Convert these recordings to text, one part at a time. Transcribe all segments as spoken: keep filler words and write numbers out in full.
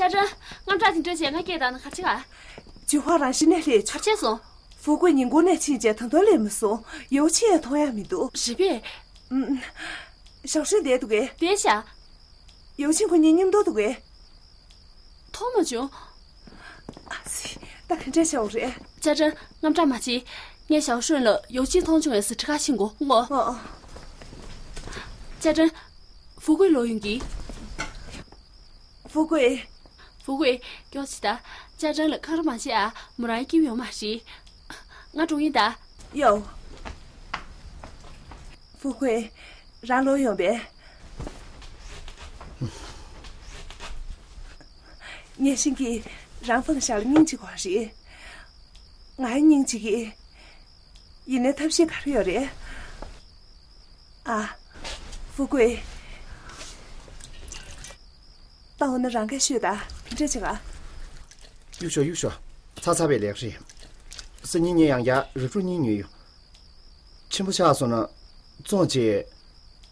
ཅ་ཅན། དངངས་སྐྲག་དེ་འདྲ་བྱས་ང་སྐད་བཏང་ན་ག་རེ་བྱེད་ག། ཅུན་ཧྭ་རང་ཤི་ནས་སླེབས་བྱུང་། ག་རེ་བྱས་སོང་། ཧྥུ་ཀུའེ་ཉིན་གུང་ནས་ཕྱིན་རྗེས་ད་དུང་སླེབས་མ་སོང་། ཡའོ་ཆིན་ཡང་མཐོང་ཡ་མི་འདུག། རེད་པས། ཨུམ། ཞའོ་ཧྲུན་བསྡད་འདུག་གས། བསྡད་ཤག། ཡའོ་ཆིན་ཁོ་གཉིས་མཉམ་དུ་འདུག་གས། མཐོང་མ་བྱུང་། ཨ་ཙི། ད་ག་འདྲ་བྱ་བ་རེད། ཅ་ཅན། དངངས་སྐྲག་མ་བྱེད། ངས་ཞའོ་ཧྲུན་ལ་ཡའོ་ཆིན་མཐོང་བྱུང་ངས་ཟེར་དྲི་ཁ་ཕྱིན་གོ་ངོ་། ཨ་ཨ། ཅ་ཅན། ཧྥུ་ཀུའེ་ལོག་ཡོང་གི། ཧྥུ་ཀུའེ། ཧྥུ་ཀུའེ། མགྱོགས་ཤིག་ད། ཅ་ཅན་ལ་ཁ་རོག་མ་བྱེད་ཨ། མོ་རང་སྐྱིད་པོ་ཡོད་མ་རེད། ང་འགྲོ་ཡིན་ད། ཡའོ། ཧྥུ་ཀུའེ། རང་ལོག་ཡོང་པས། ངས་ཤེས་ཀྱི། རང་ཧྥང་ཞ་ལ་སྙིང་རྗེ་དགོས་རེད། ང་ཡང་སྙིང་རྗེ་གི། ཡིན་ནའི་ཐབས་ཤེས་ག་རེ་ཡོད་རེད། ཨ། ཧྥུ་ཀུའེ། ད་འོ་ན་རང་གིས་ཤོད་ད། དེ་འདྲ་བྱེད་ག། གཡུག་ཤོག། གཡུག་ཤོག། ཚ་ཚ་བའི་ལས་རེད། སང་ཉིན་ངས་ཡང་བསྐྱར་རིགས་དྲུག་གཉིས་ཉོས་ཡོང་། ཆེན་པོ་ཆགས་སོང་ན་བཙོང་བྱས་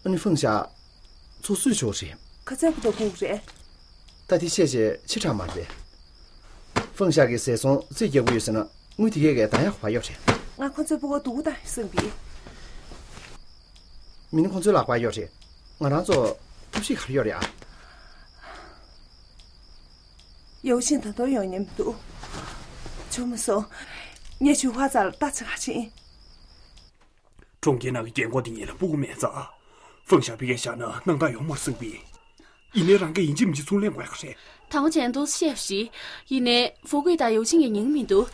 ཨ་ནི་ཧྥང་ཞ་ཚུར་གསོས་ཆོག་རེད། ཁ་ཚ་གི་ད་སྒུག་རེད། ད་དེ་བཤད་བྱས་ཕྱི་དྲགས་མ་རེད། ཧྥང་ཞ་གི་ཟས་ཚོང་རྩིས་རྒྱག་གི་ཡོད་ཟེར་ན་དངུལ་དེ་གས་གས་ད་ཡག་པ་ཡོད་རེད། ང་ཁོ་ཚོའི་སྤུ་གུ་སྡུག་གུ་བཏང་ཡོད་བསམ་གི། མི་ནི་ཁོ་ཚོའི་ལག་པ་ཡོད་རེད། ང་རང་ཚོ་ཐབས་ཤེས་ག་རེ་ཡོད་རེད་ཨ། ཡའོ་ཆིན་ད་དུང་ཡོང་མྱོང་མི་འདུག། བྱུང་མ་སོང་། ངས་ཅུན་ཧྭ་རྩ་ལ་ལྟ་ཙམ་ག་ཕྱིན། གྲོང་ཁྱེར་ནང་གི་རྒན་གོག་དེ་གཉིས་ལ་སྤུ་གུ་མེད་ཙང་། ཧྥང་ཞ་ཕ་གིར་བཞག་ན་སྣང་དག་ཡོད་མ་རེད་བསམ་གི། ཡིན་ནའི་རང་གིས་ཡིན་གཅིག་མིན་གཅིག་ཚུར་ལེན་དགོས་ཡག་རེད། དང་པོ་ཅན་དུ་བཤད་པ་ཞིག། ཡིན་ནའི་ཧྥུ་ཀུའེ་དང་ཡའོ་ཆིན་གྱི་ཉན་གི་མི་འདུག།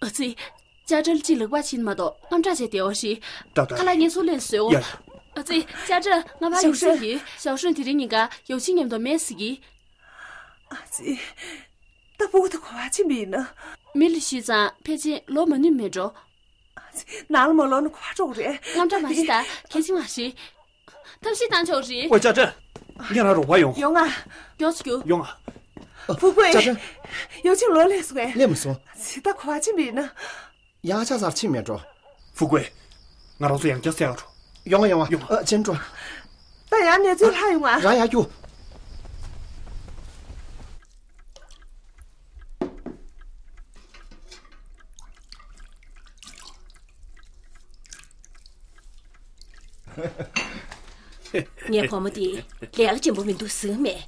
ཨ་ཙི། ཅ་ཅན་གྱིས་ལག་པ་བྱིན་མ་གཏོགས་དངངས་སྐྲག་བྱས་བསྡད་པ་ཞིག། ད་ད། ཁ་ལག་ངས་ཚུར་ལེན་བཟོས་འོ། ཡ། ཨ་ཙི། ཅ་ཅན། ང་ཕར་ཞའོ་ཡོང་ཟེར་གི། ཞའོ་ཧྲུན་དེ་རིང་ཉིན་ཀ་ཡའོ་ཆིན་མཉམ་དུ་མེད་ཟེར་གི། ཨ་ཙི། ད་སྤུ་གུ་དེ་ག་པར་ཕྱིན་པ་ཡིན་ན། མི་ལ་ཞུས་ཙང་ཕལ་ཆེར་ལོག་མ་ནུས་མེད་འགྲོ། ཨ་ཙི། ནང་ལ་མ་ལོག་ན་ག་པར་འགྲོ་གི་རེད། དངངས་སྐྲག་མ་བྱེད་ད། གལ་སྲིད་མ་རེད། ཐབས་ཤེས་བཏང་ཆོག་རེད། ཨོ་ཅ་ཅན། ངས་རང་རོགས་པ་ཡོང་། ཡོང་ང་། མགྱོགས་སུ་རྒྱུགས། ཡོང་ང་། ཧྥུ་ཀུའེ། ཅ་ཅན། ཡའོ་ཆིན་ལོག་སླེབས་སོང་ངས། སླེབས་མ་སོང་། ཨ་ཙི། ད་ག་པར་ཕྱིན་པ་ཡིན་ན། ཡང་ཆ་ཚར་ཕྱིན་མེད་འགྲོ། ཧྥུ་ཀུའེ། ང་རང་ཚོ་ཡང་བསྐྱར་བཙལ་ག་འགྲོ། ཡོང་ང་ཡོང་ང་། ཡོང་ང་། ཨ། ཅན་འགྲོ། ད་ཡང་གནས་ཚུལ་ལྷག་ཡོང་ང་། རང་ཡར་རྒྱུགས། ངའི་བུ་མོ་འདི་ལས་ཀ་ལྗིད་པོ་མི་འདུག་ཟེར་མེད།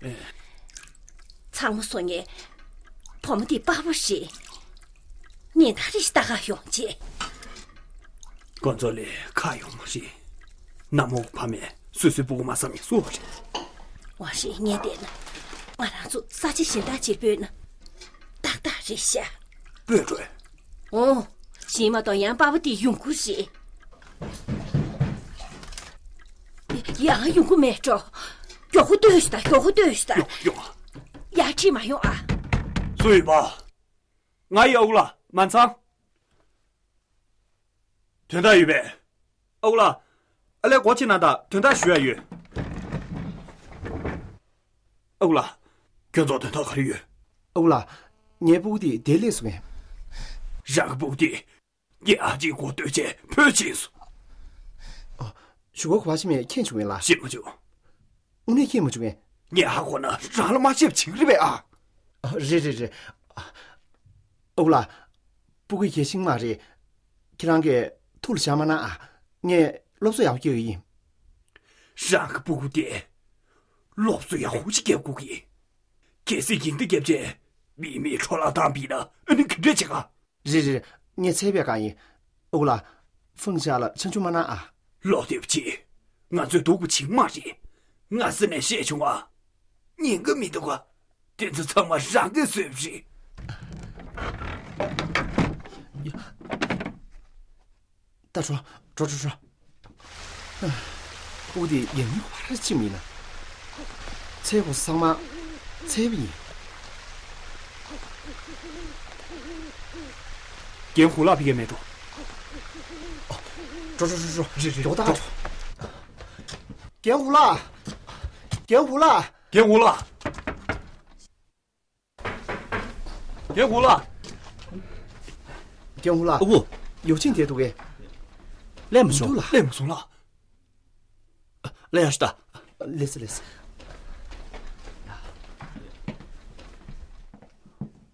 ཚང་མ་སོང་ངས། བུ་མོ་འདི་དཔའ་བོ་ཞིག། ཉིན་ལྟར་རེ་ཞིག་ལྟ་ག་ཡོང་བྱས། ཁོ་ཚོ་ལས་ཁག་ཡོད་མ་རེད། ནམ་འོག་ཕ་མས་སོ་སོའི་སྤུ་གུ་མ་བསམ་ཡག་བཟོ་བ་རེད། བ་ཞིག་ངས་བལྟས་ན། ང་རང་ཚོ་ས་ཆ་གཞན་དག་ཅིག་སྤོས་ན་ཏག་ཏག་རེད་ཤག། སྤོས་འགྲོ། འོང་། གཞན་མ་གཏོགས་ཡང་པ་ཕ་དེ་ཡོང་གི་རེད། ཡང་ཡོང་གི་མེད་འགྲོ། མགྱོགས་པོ་ལྟོས་ཤིག་དང་། མགྱོགས་པོ་ལྟོས་ཤིག་དང་། ཡོང་། ཡོང་། ཡར་ཁྲིད་མ་ཡོང་ཨ། སུ་ཡིན་པ། ང་ཡི་ཨ་ཁུ་ལགས། མ་ཚང་། དོན་དག་ཡོད་པས། ཨ་ཁུ་ལགས། ཨ་ལས་སྒོ་ཕྱེ་གནང་དང་། དོན་དག་ཞུ་ཡ་ཡོད། ཨ་ཁུ་ལགས། ཁྱོད་ཚོ་དོན་དག་ག་རེ་ཡོད། ཨ་ཁུ་ལགས། ངའི་སྤུ་གུ་དེ་འདིར་སླེབས་སོང་ངས། རང་གི་སྤུ་གུ་དེ་ངའི་ཨ་ཅེའི་སྒོ་བརྟོལ་བྱས་བུད་ཕྱིན་སོང་། ཨ། གཞུག་གུ་ག་པར་ཕྱིན་མིན་མཁྱེན་བྱུང་ངས་ལགས། ཤེས་མ་བྱུང་། དངོས་གནས་མཁྱེན་མ་བྱུང་ངས། ངས་ཧ་གོ་ན་རང་ལ་མ་བཤད་པ་བྱེད་ཀྱི་རེད་པས་ཨ། ཨ། རེད་རེད་རེད། ཨ། ཨ་ཁུ་ལགས། སྤུ་གུ་གལ་ཆེན་མ་རེད། ཁྱེད་རང་གིས་ཐུགས་ལ་བཞག་མ་གནང་ཨ། ངས་སློབ་གསོ་ཡག་པོ་སྐྱེལ་གྱི་ཡིན། རང་གི་སྤུ་གུ་དེ་སློབ་གསོ་ཡག་པོ་ཞིག་སྐྱེལ་དགོས་ཀྱི། གལ་སྲིད་ཡིན་འདི་རྒྱབ་བྱས་མི་མེད་འཕྲོ་བརླག་བཏང་པ་ཡིན་ན་ཨ་ནི་ག་འདྲ་བྱེད་ག། རེད་རེད། ངས་འཚོལ་བའི་བཀའ་ཡིན། ཨ་ཁུ་ལགས། ཧྥང་ཞ་ལ་ཆང་ཆུང་མ་གནང་ཨ། ལོག་སྟེ་བྱེད། ང་ཚོས་སྡུག་པོ་བྱེད་མ་རེད། སྔ་ས་ནས་བཤད་བྱུང་ཨ། ཉན་གི་མི་འདུག་ག། དེ་ཚོ་ཚང་མ་རང་གིས་བཟོས་པ་རེད། ད་འགྲོ། འགྲོ་འགྲོ་འགྲོ། སྤུ་གུ་དེ་ཡང་སྙིང་པར་ཅི་མིན་ན། འཚོལ་དགོས་ས་ཚང་མ་འཚོལ་བ་ཡིན། རྒན་ཧུ་ལགས་ཕ་གིར་མེད་འགྲོ། འགྲོ་འགྲོ་འགྲོ་འགྲོ། རེད་རེད། མགྱོགས་ད་འགྲོ། རྒན་ཧུ་ལགས། རྒན་ཧུ་ལགས། རྒན་ཧུ་ལགས། རྒན་ཧུ་ལགས། རྒན་ཧུ་ལགས། ཨ་ཁུ། ཡའོ་ཆིན་བསྡད་འདུག་གས། སླེབས་མ་སོང་། མི་འདུག་ལགས། སླེབས་མ་སོང་ལགས། སླེབས་ཡག་ཤོག་ད། ལགས་སོ་ལགས་སོ།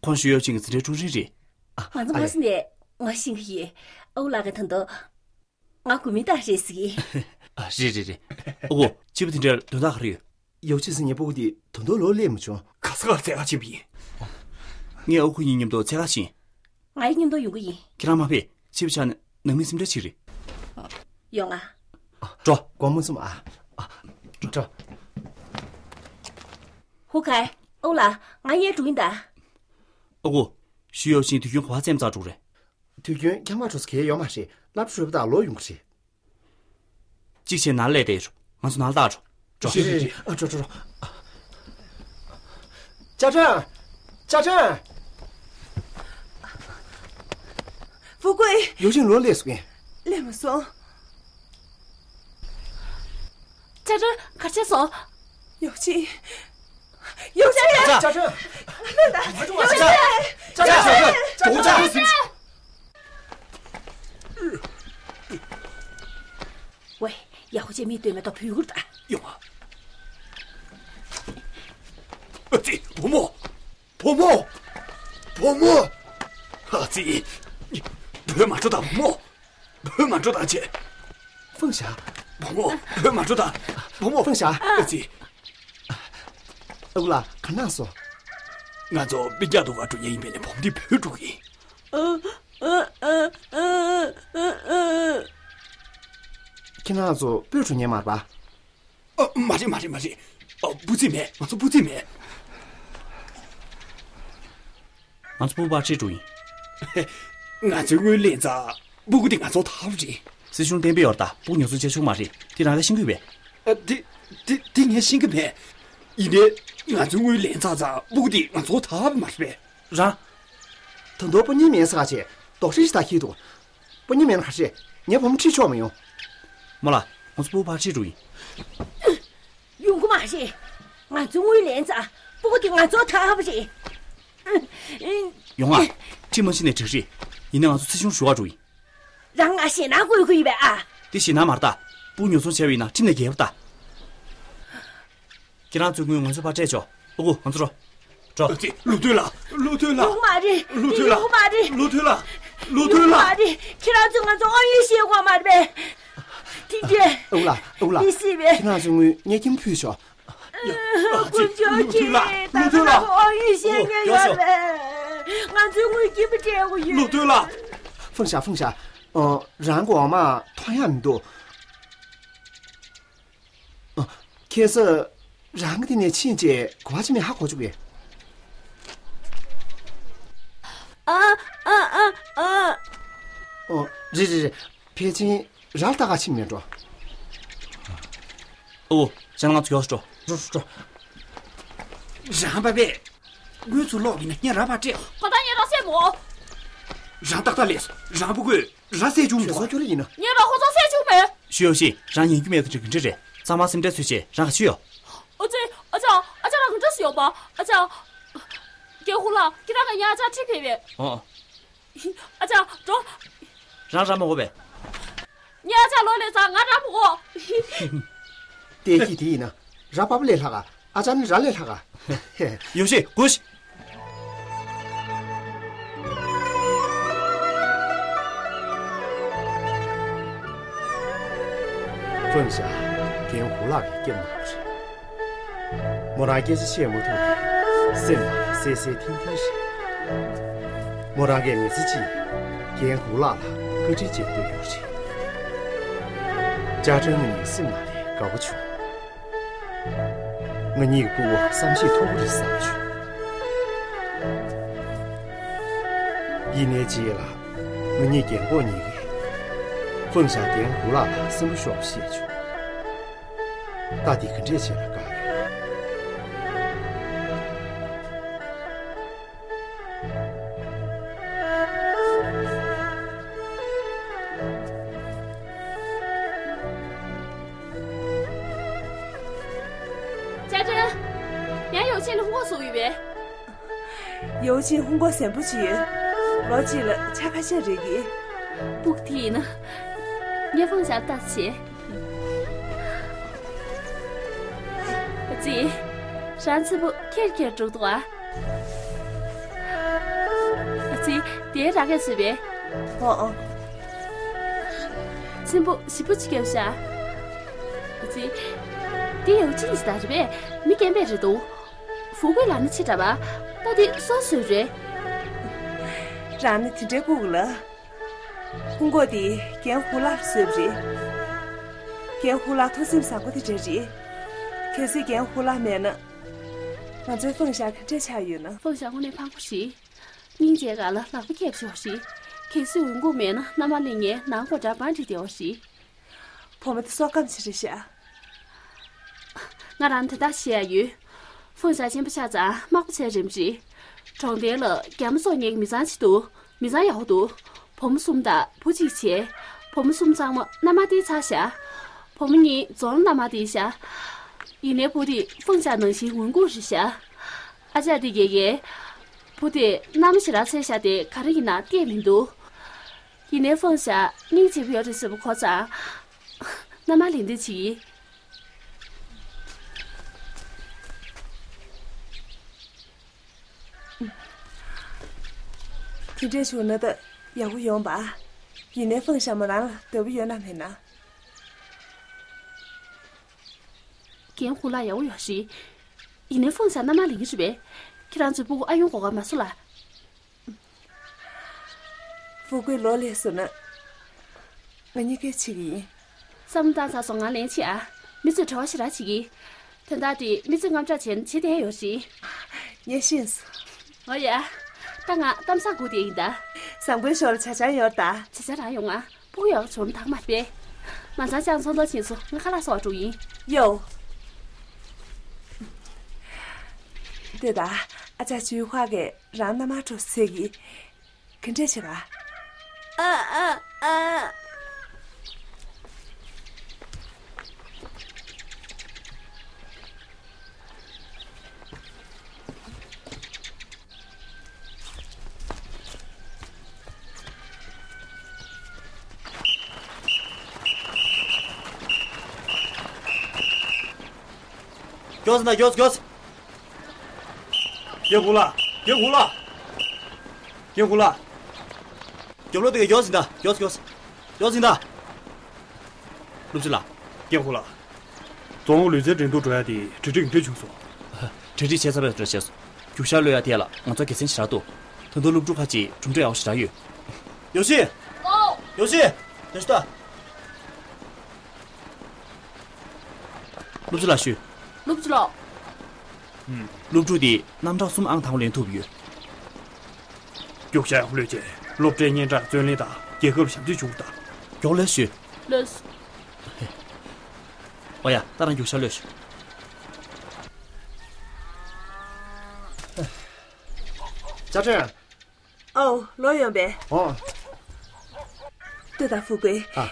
ཁོང་ཞུ་ཡོ་ཅིང་གི་འཛིན་གྲྭའི་ཀྲུའུ་རིན་རེད། ང་ཚོ་ཨ་མ་ཡ། སི་ནས་ང་ཤེས་ཀྱི་ཡིན། ཨོ་ལགས་ཀྱིས་ད་དུང་ང་དགོས་མེད་ད་རེད་ཟེར་གྱི། ཨ། རེད་རེད་རེད། ཨོ་ཁོ་ཕྱི་པོ་དེ་འདྲར་དོན་དག་ག་རེ་ཡོད། ཡོ་ཅིན་ཟེར་མཁན་སྤུ་གུ་དེ་ད་དུང་ལོག་སླེབས་མ་བྱུང་། ག་ས་གར་འཚོལ་ག་ཕྱིན་པ་ཡིན། ངས་ཨོ་ཁོ་གཉིས་མཉམ་དུ་འཚོལ་ག་ཕྱིན། ང་ཡི་མཉམ་དུ་ཡོང་གི་ཡིན། ཁྱེད་རང་མ་ཕེབས། ཕྱི་པོ་ཆ་ནས་ནང་མི་སེམས་ཁྲལ་བྱེད་ཀྱི་རེད། ཡོང་ང་། འགྲོ། དགོངས་པ་མ་ཚོམ་ཨ། འགྲོ། ཧུ་ཁའེ། ཨོ་ལགས། ང་གཉིས་འགྲོ་གི་ཡིན་ད། ཨོ་ཁོ། ཞུ་ཡོ་ཅིན་དུས་རྒྱུན་ག་པར་རྩེད་མོ་རྩེ་ག་འགྲོ་གི་རེད། དུས་རྒྱུན་ཁྱམས་ཁར་འགྲོ་ས་གང་ཡང་ཡོད་མ་རེད། སློབ་གྲྭ་གྲོལ་བ་དང་ལོག་ཡོང་གི་རེད། གཅིག་བྱས་ན་ནང་ལ་སླེབས་བསྡད་ཡོད། ང་ཚོ་ནང་ལ་ལྟ་འགྲོ། འགྲོ། རེད་རེད་རེད། ཨ། འགྲོ་འགྲོ་འགྲོ། ཅ་ཀྲེན། ཅ་ཀྲེན། ཧྥུ་ཀུའེ། ཡོ་ཅིན་ལོག་སླེབས་སོང་ངས། སླེབས་མ་སོང་། ཅ་ཀྲེན་ག་རེ་བྱས་སོང་། ཡོ་ཅིན། ཡོ་ཅིན། ཅ་ཀྲེན། ཅ་ཀྲེན། ཡོ་ཅིན། ཅ་ཀྲེན། ཅ་ཀྲེན། ཝེ། ཡ་ཧོ་ཅན་མི་སྡོད་མེད་དོ། བུད་ཡོང་། ཨ་ཙི། བུ་མོ། བུ་མོ། བུ་མོ། ཨ་ཙི། བུད་མ་འགྲོ་ད་བུ་མོ། བུད་མ་འགྲོ་ད་ཅེ། ཧྥང་ཞ། བུ་མོ། བུད་མ་འགྲོ་ད། བུ་མོ། ཧྥང་ཞ། ཨ་ཙི། ཨ་ཁུ་ལགས། ག་གནང་སོང་། ང་ཚོ་སྤུན་ཀྱག་འདུག་ག་འགྲོ་མཁན་ཡིན་པས་ནས་བུ་མོ་འདི་བུད་འགྲོ་གི་ཡིན། ཁྱེད་རང་ཚོ་སྤོས་འགྲོ་མཁན་མ་རེད་པ། ཨ། མ་རེད་མ་རེད་མ་རེད། ཨ། སྤུ་རྩེ་མེད། ང་ཚོ་སྤུ་རྩེ་མེད། ང་ཚོ་སྤུ་གུ་ཕར་ཁྲིད་འགྲོ་ཡིན། ང་ཚོའི་སྔོན་ལན་ཚ། སྤུ་གུ་དེ་ང་ཚོ་ཐར་བ་རེད། སྲིད་གཞུང་གཏན་འབེབས་ཡོད་རེད་ད། སྤུ་གུ་ཉོ་ཚོང་བྱེད་ཆོག་མ་རེད། དེ་རང་གིས་ཤེས་ཀྱི་ཡོད་པས། ཨ། དེ་དེ་དེ་ངས་ཤེས་ཀྱི་མེད། ཡིན་ནའི་ང་ཚོའི་སྔོན་ལན་ཚ་ཚ། སྤུ་གུ་དེ་ང་ཚོ་ཐར་བ་མ་རེད་པས། རང་། ད་དུང་སྤུ་གུ་མེད་ས་ཆེ་རྡོག་ཁྲེས་ཤིག་ད་ཁྱེར་འདུག་སྤུ་གུ་མེད་ན་ག་རེ། ངའི་བུ་མོ་ཁྲིད་ཆོག་མི་ཡོང་། རྨོ་ལགས། ང་ཚོ་སྤུ་གུ་ཕར་ཁྲིད་འགྲོ་ཡིན། ཡོང་གི་མ་རེད། ང་ཚོའི་སྔོན་ལན་ཚ། སྤུ་གུ་དེ་ང་ཚོ་ཐར་བ་རེད། ཡོང་ང་། ཁྲིད་མ་ཕྱིན་ནའི་འགྲིག་རེད། ཡིན་ནའི་ང་ཚོ་སྲིད་གཞུང་ཞུ་བར་འགྲོ་ཡིན། རང་ང་ཞེད་སྣང་བསྐུལ་གྱི་ཡོད་པས་ཨ། དེ་ཞེད་སྣང་མ་རེད་ད། སྤུ་གུ་ཉོ་ཚོང་བྱས་པ་ཡིན་ན་ཁྲིམས་ལས་འགལ་བ་ད། ཁྱེད་རང་ཚོའི་དངུལ་ང་ཚོ་ཕར་སྤྲད་ཆོག་ཨོ་ཁུ། ང་ཚོ་འགྲོ། འགྲོ། ཨ་ཙི། བློ་མཐུན་ལགས། བློ་མཐུན་ལགས། ཡོང་མ་རེད། བློ་མཐུན་ལགས། ཡོང་མ་རེད། བློ་མཐུན་ལགས། བློ་མཐུན་ཡོང་མ་ལགས། རེད། ཁྱེད་རང་ཚོས་ང་ཚོ་དབང་ཡོད་བཤད་དགོས་མ་རེད་པས། དེ་འདྲས། ཨོ་ལགས། ཨོ་ལགས། མི་སྲིད་པས། ཁྱེད་རང་ཚོའི་དངུལ་ངས་ཁྱིམ་ཕུལ་ཆོག་ཡ། ཨ་ཙི། དཀོན་མཆོག། བློ་མཐུན་ལགས། ད་བློ་མཐུན་ལགས། ང་ཚོ་དབང་ཡོད་བཤད་མཁན་ཡོད་པས། ང་ཚོའི་དངུལ་ཁྱིམ་སྤྲད་དགོས་ཡོད། བློ་མཐུན་ལགས། ཧྥང་ཞ། ཧྥང་ཞ། ཨ། རང་གི་འོག་མ་མཐོང་ཡག་མི་འདུག་ཨ། ཁ་སང་རང་གི་དེ་ནས་ཕྱིན་རྗེས་ག་པར་ཕྱིན་མེད་ཧ་གོ་བཅུག་གས། ཨ། ཨ། ཨ། ཨ། ཨོ། རེད་རེད་རེད། ཕལ་ཆེར་ར་ལྟ་ག་ཕྱིན་མེད་འགྲོ། ཨོ། ཅང་ང་ཚོ་མགྱོགས་སུ་འགྲོ། འགྲོ་འགྲོ་འགྲོ། རང་པ་པས། དངུལ་ཚུར་སློག་གི་ན་ངས་ར་ཕར་སྤྲད། ཁོ་ད་ངས་ར་བསད་མོ། རང་ཏག་ཏག་ལས། རང་སྤུ་གུས་ར་བསད་བཅུག་མི་ཐུབ་ཨ། ཁྱོད་ར་ཡིན་ན། ངས་ར་ཁོ་ཚོ་བསད་བཅུག་མེད། ཞུ་ཡོ་ཅིན། རང་ཉན་རྒྱུ་མེད་ད་འདྲ་གི་འདྲ་རེད། གཙང་མ་སེམས་ཁྲལ་ཚོད་བྱེད། རང་ག་ཅི་ཡོད། ཨོ་ཙི། ཨ་ཅག་ཨ་ཅག་རང་ག་འདྲ་སུ་ཡོད་པ། ཨ་ཅག་རྒན་ཧུ་ལགས། ཁྱེད་རང་ག་ངའི་ཨ་ཅག་ཁྲིད་ཕེབས་པས། ཨོ། ཨ་ཅག་འགྲོ། རང་ར་མ་དགོས་པས། ངའི་ཨ་ཅག་ལོག་ལས་ཙང་ང་ར་མ་དགོས། ལྟས་ཀྱིས་དེ་ཡིན་ན་ར་པ་པ་ལས་ལྷག་ག་ཨ་ཅག་ནི་ར་ལས་ལྷག་ག་ཡོ་ཅིན་སྒུག། ཧྥང་ཞ་རྒན་ཧུ་ལགས་ཀྱིས་སྐྱབས་གནང་བ་རེད། མོ་རང་སྐད་ཆ་བཤད་མ་ཐུབ་ནས་སེམས་ནང་སད་སད་ཐིང་ཐིང་རེད། མོ་རང་གིས་མི་ཚེ་གཅིག་རྒན་ཧུ་ལགས་ལ་བཀའ་དྲིན་འཇལ་འདོད་ཡོད་རེད། ཅ་ཀྲེན་ང་གཉིས་སེམས་ནང་ནས་དགའ་པོ་བྱུང་། ང་གཉིས་ཀྱི་སྤུ་གུ་བསམ་ཤེས་ཐུབ་ཀྱི་རེད་བསམ་བྱུང་། ཡིན་ནའི་རྗེས་ལ་ང་གཉིས་རྒན་གོག་གཉིས་ཀས་ཧྥང་ཞ་རྒན་ཧུ་ལགས་ལ་སེམས་པ་ཤོར་བ་ཤེས་བྱུང་། ད་འདི་ག་འདྲས་བྱས་ན་དགའ་ཡོད། ཅ་ཀྲེན། ངས་ཡོ་ཅིན་ལ་ཧུང་གོ་བཟོ་ཡོད་པས། ཡོ་ཅིན་ཧུང་གོ་ཟན་པོ་ཅིག་ཡོད། ལོ་གཅིག་ལ་ཆ་ཁ་ཤས་རེག་གི། སྤུ་གུ་དེ་ཡིན་ན་ངས་ཧྥང་ཞ་ལ་ལྟ་ཙམ་བྱེད། ཨ་ཙི། རང་ཚེ་པོ་ཁེར་ཁེར་འགྲོ་འདུག་ཨ། ཙི། དེའི་ར་གས་སུ་བས། ཨོ་ཨོ། ཚེམ་པོ་ཞིབ་པོ་ཅིག་བརྒྱབ་ཤག་ཙི། དེ་ཡོ་ཅི་ནི་ཞིག་ད་རེད་པས། མི་རྒན་པས་རེད་འདུག་ཧྥུ་ཀུའི་ལག་ན་ཕྱི་དྲགས་པ། ད་དེ་སུས་བཟོས་རེད། རང་ནི་དེ་འདྲའི་ལྐུགས་ལ། ཧུང་གོ་དེ་རྒན་ཧུ་ལགས་བཟོས་པ་རེད། རྒན་ཧུ་ལགས་ཐུགས་སེམས་བཟང་པོ་དེ་འདྲ་རེད། གལ་སྲིད་རྒན་ཧུ་ལགས་མེད་ན། ང་ཚོའི་ཧྥང་ཞ་ག་འདྲ་ཆགས་ཡོད་ན། ཧྥང་ཞ་དངོས་གནས་ཕངས་པོ་རེད། སྙིང་རྗེ་ག་ལ་ལག་པ་ཁེབས་ཤོག་ཞིག་གལ་སྲིད་འོང་སྒུག་མེད་ན་མནའ་མ་ལེན་ངས་ནང་སྒོ་འདྲ་བང་སྒྲིག་བསྡད་ཡོད་ཞིག་བུ་མོ་དེ་སྲོག་སྐམ་ཆེ་རེད་ཤག་ང་རང་དེ་ལྟར་བཤད་ཡ་ཡོད། ཧྥང་ཞ་ཆེན་པོ་ཆགས་ཙང་དམག་པ་ཚོའི་རིམ་རེད། གྲོང་རྡལ་ལ་རྒྱ་མོ་ཚོ་ངེད་ཀྱི་མི་ཚང་ཅིག་འདུག་མི་ཚང་ཡག་པོ་འདུག་བུ་མོ་གསུམ་དང་བུ་གཅིག་བྱས། བུ་མོ་གསུམ་ཚང་མ་མནའ་མ་སྟེར་ཚར་ཤག་བུ་མོ་གཉིས་རྫོང་ལ་མནའ་མ་སྟེར་ཤག་ཡིན་ནའི་བུ་དེ་ཧྥང་ཞ་ནང་བཞིན་འོང་སྒུག་རེད་ཤག་ཨ་ཅག་དེ་རྒས་རྒས། བུ་དེ་མནའ་མ་ཞེ་དྲག་འཚོལ་ཤག་དེ་ག་རེ་ཡིན་ན་བལྟས་མི་འདུག་ཡིན་ནའི་ཧྥང་ཞ་སྙིང་རྗེ་པོ་ཡོད་རེད་ཟེར་བ་གོ་ཙང་། མནའ་མ་ལེན་འདོད་བྱེད་ཀྱི། དེ་འདྲས་བྱུང་ན་ད་ཡག་པོ་ཡོང་པ། ཡིན་ནའི་ཧྥང་ཞ་མོ་རང་ལ་འདོད་པ་ཡོད་ན་མེད་ན། རྒན་ཧུ་ལགས་ཡག་པོ་ཡོད་རེད། ཡིན་ནའི་ཧྥང་ཞ་མནའ་མ་ལེན་གྱི་རེད་པས། ཁྱེད་རང་ཚོའི་སྤུ་གུ་ཨ་ཡོང་གོ་ག་མ་སོང་ལ། ཧྥུ་ཀུའི་ལོ་ལེགས་སོང་ན། ང་གཉིས་ཀས་བྱེད་ཀྱི་ཡིན། བསམ་བློ་བཏང་ཚར་སོང་། ང་ལན་ཆེ་ཨ། མི་ཚོས་གྲྭ་བ་ཞེ་དྲག་བྱེད་ཀྱི། དོན་དག་དེ་མི་ཚོས་དངངས་སྐྲག་བྱས་ནས་བྱེད་བསྡད་ཡོད་རེད། ངས་ཤེས་སོང་། འོ་ཡ། ད་ང་གཏམ་བཟང་སྒུག་བསྡད་ཡིན་ད། བཟང་པོའི་ཞོར་ལ་ཇ་ཆང་ཡོད་ད། ཇ་ཆང་རག་ཡོང་ང་། སྤུ་གུ་ཡག་པོ་བྱུང་ན་ད་ག་མ་རེད་པས། མ་ཚང་ཅང་ཚོང་དོ་ཕྱིན་སོང་། ང་ཁ་ལག་བཟོ་བར་འགྲོ་ཡིན། ཡོ། དེ་ད། ཨ་ཅག་ཅུའུ་ཧྭ་གིས་རང་མནའ་མ་འགྲོ་ཟེར་གི། ག་འདྲས་བྱེད་ག་ཨ་ཨ་ཨ། མགྱོགས་ཟིན་ད། མགྱོགས་མགྱོགས། རྒན་ཧུ་ལགས། རྒན་ཧུ་ལགས། རྒན་ཧུ་ལགས། རྒྱབ་ལོགས་དེ་ག་མགྱོགས་ཟིན་ད། མགྱོགས་མགྱོགས། མགྱོགས་ཟིན་ད། སློབ་སྤྱི་ལགས། རྒན་ཧུ་ལགས། རྫོང་ལུས་རྩལ་འགྲན་བསྡུར་འགྲོ་ཡ་དེ་གྲ་སྒྲིག་འདྲ་བྱུང་སོང་། གྲ་སྒྲིག་བྱས་ཚར་བའི་འདྲ་བྱས་སོང་། རྒྱུག་ཤར་གློད་ཡ་དེ་ལ་ང་ཚོ་དགེ་མཚན་ཞེ་དྲག་འདུག་ད་དུང་སློབ་ཕྲུག་ཁ་ཅིག་གྲུབ་འབྲས་ཡག་པོ་ཞེ་དྲག་ཡོད། ཡོ་ཤི། ཨོ། ཡོ་ཤི། དེ་ཤི་ད། སློབ་སྤྱི་ལགས་ཞུ། སློབ་སྤྱི་ལགས། སློབ་ཕྲུག་དེ་རྣམ་གྲངས་གསུམ་ཨང་དང་པོ་ལེན་ཐུབ་ཡོད། རྒྱུག་ཤར་གློད་རྗེས་སློབ་གྲྭའི་སྙན་གྲགས་བརྩོན་ལེན་དང་རྒྱལ་ཁབ་ལ་ཞབས་འདེགས་ཞུ་དགོས་ད། མགྱོགས་ལོས་ཞུ། ལོས། ཨོ་ཡ། ད་རང་རྒྱུག་ཤར་གློད་ཞུ། ཅ་ཀྲེན། ཨའོ། ལོ་ཡོང་པས། ཨོ། ལྟོས་དང་ཧྥུ་ཀུའི། ཨ།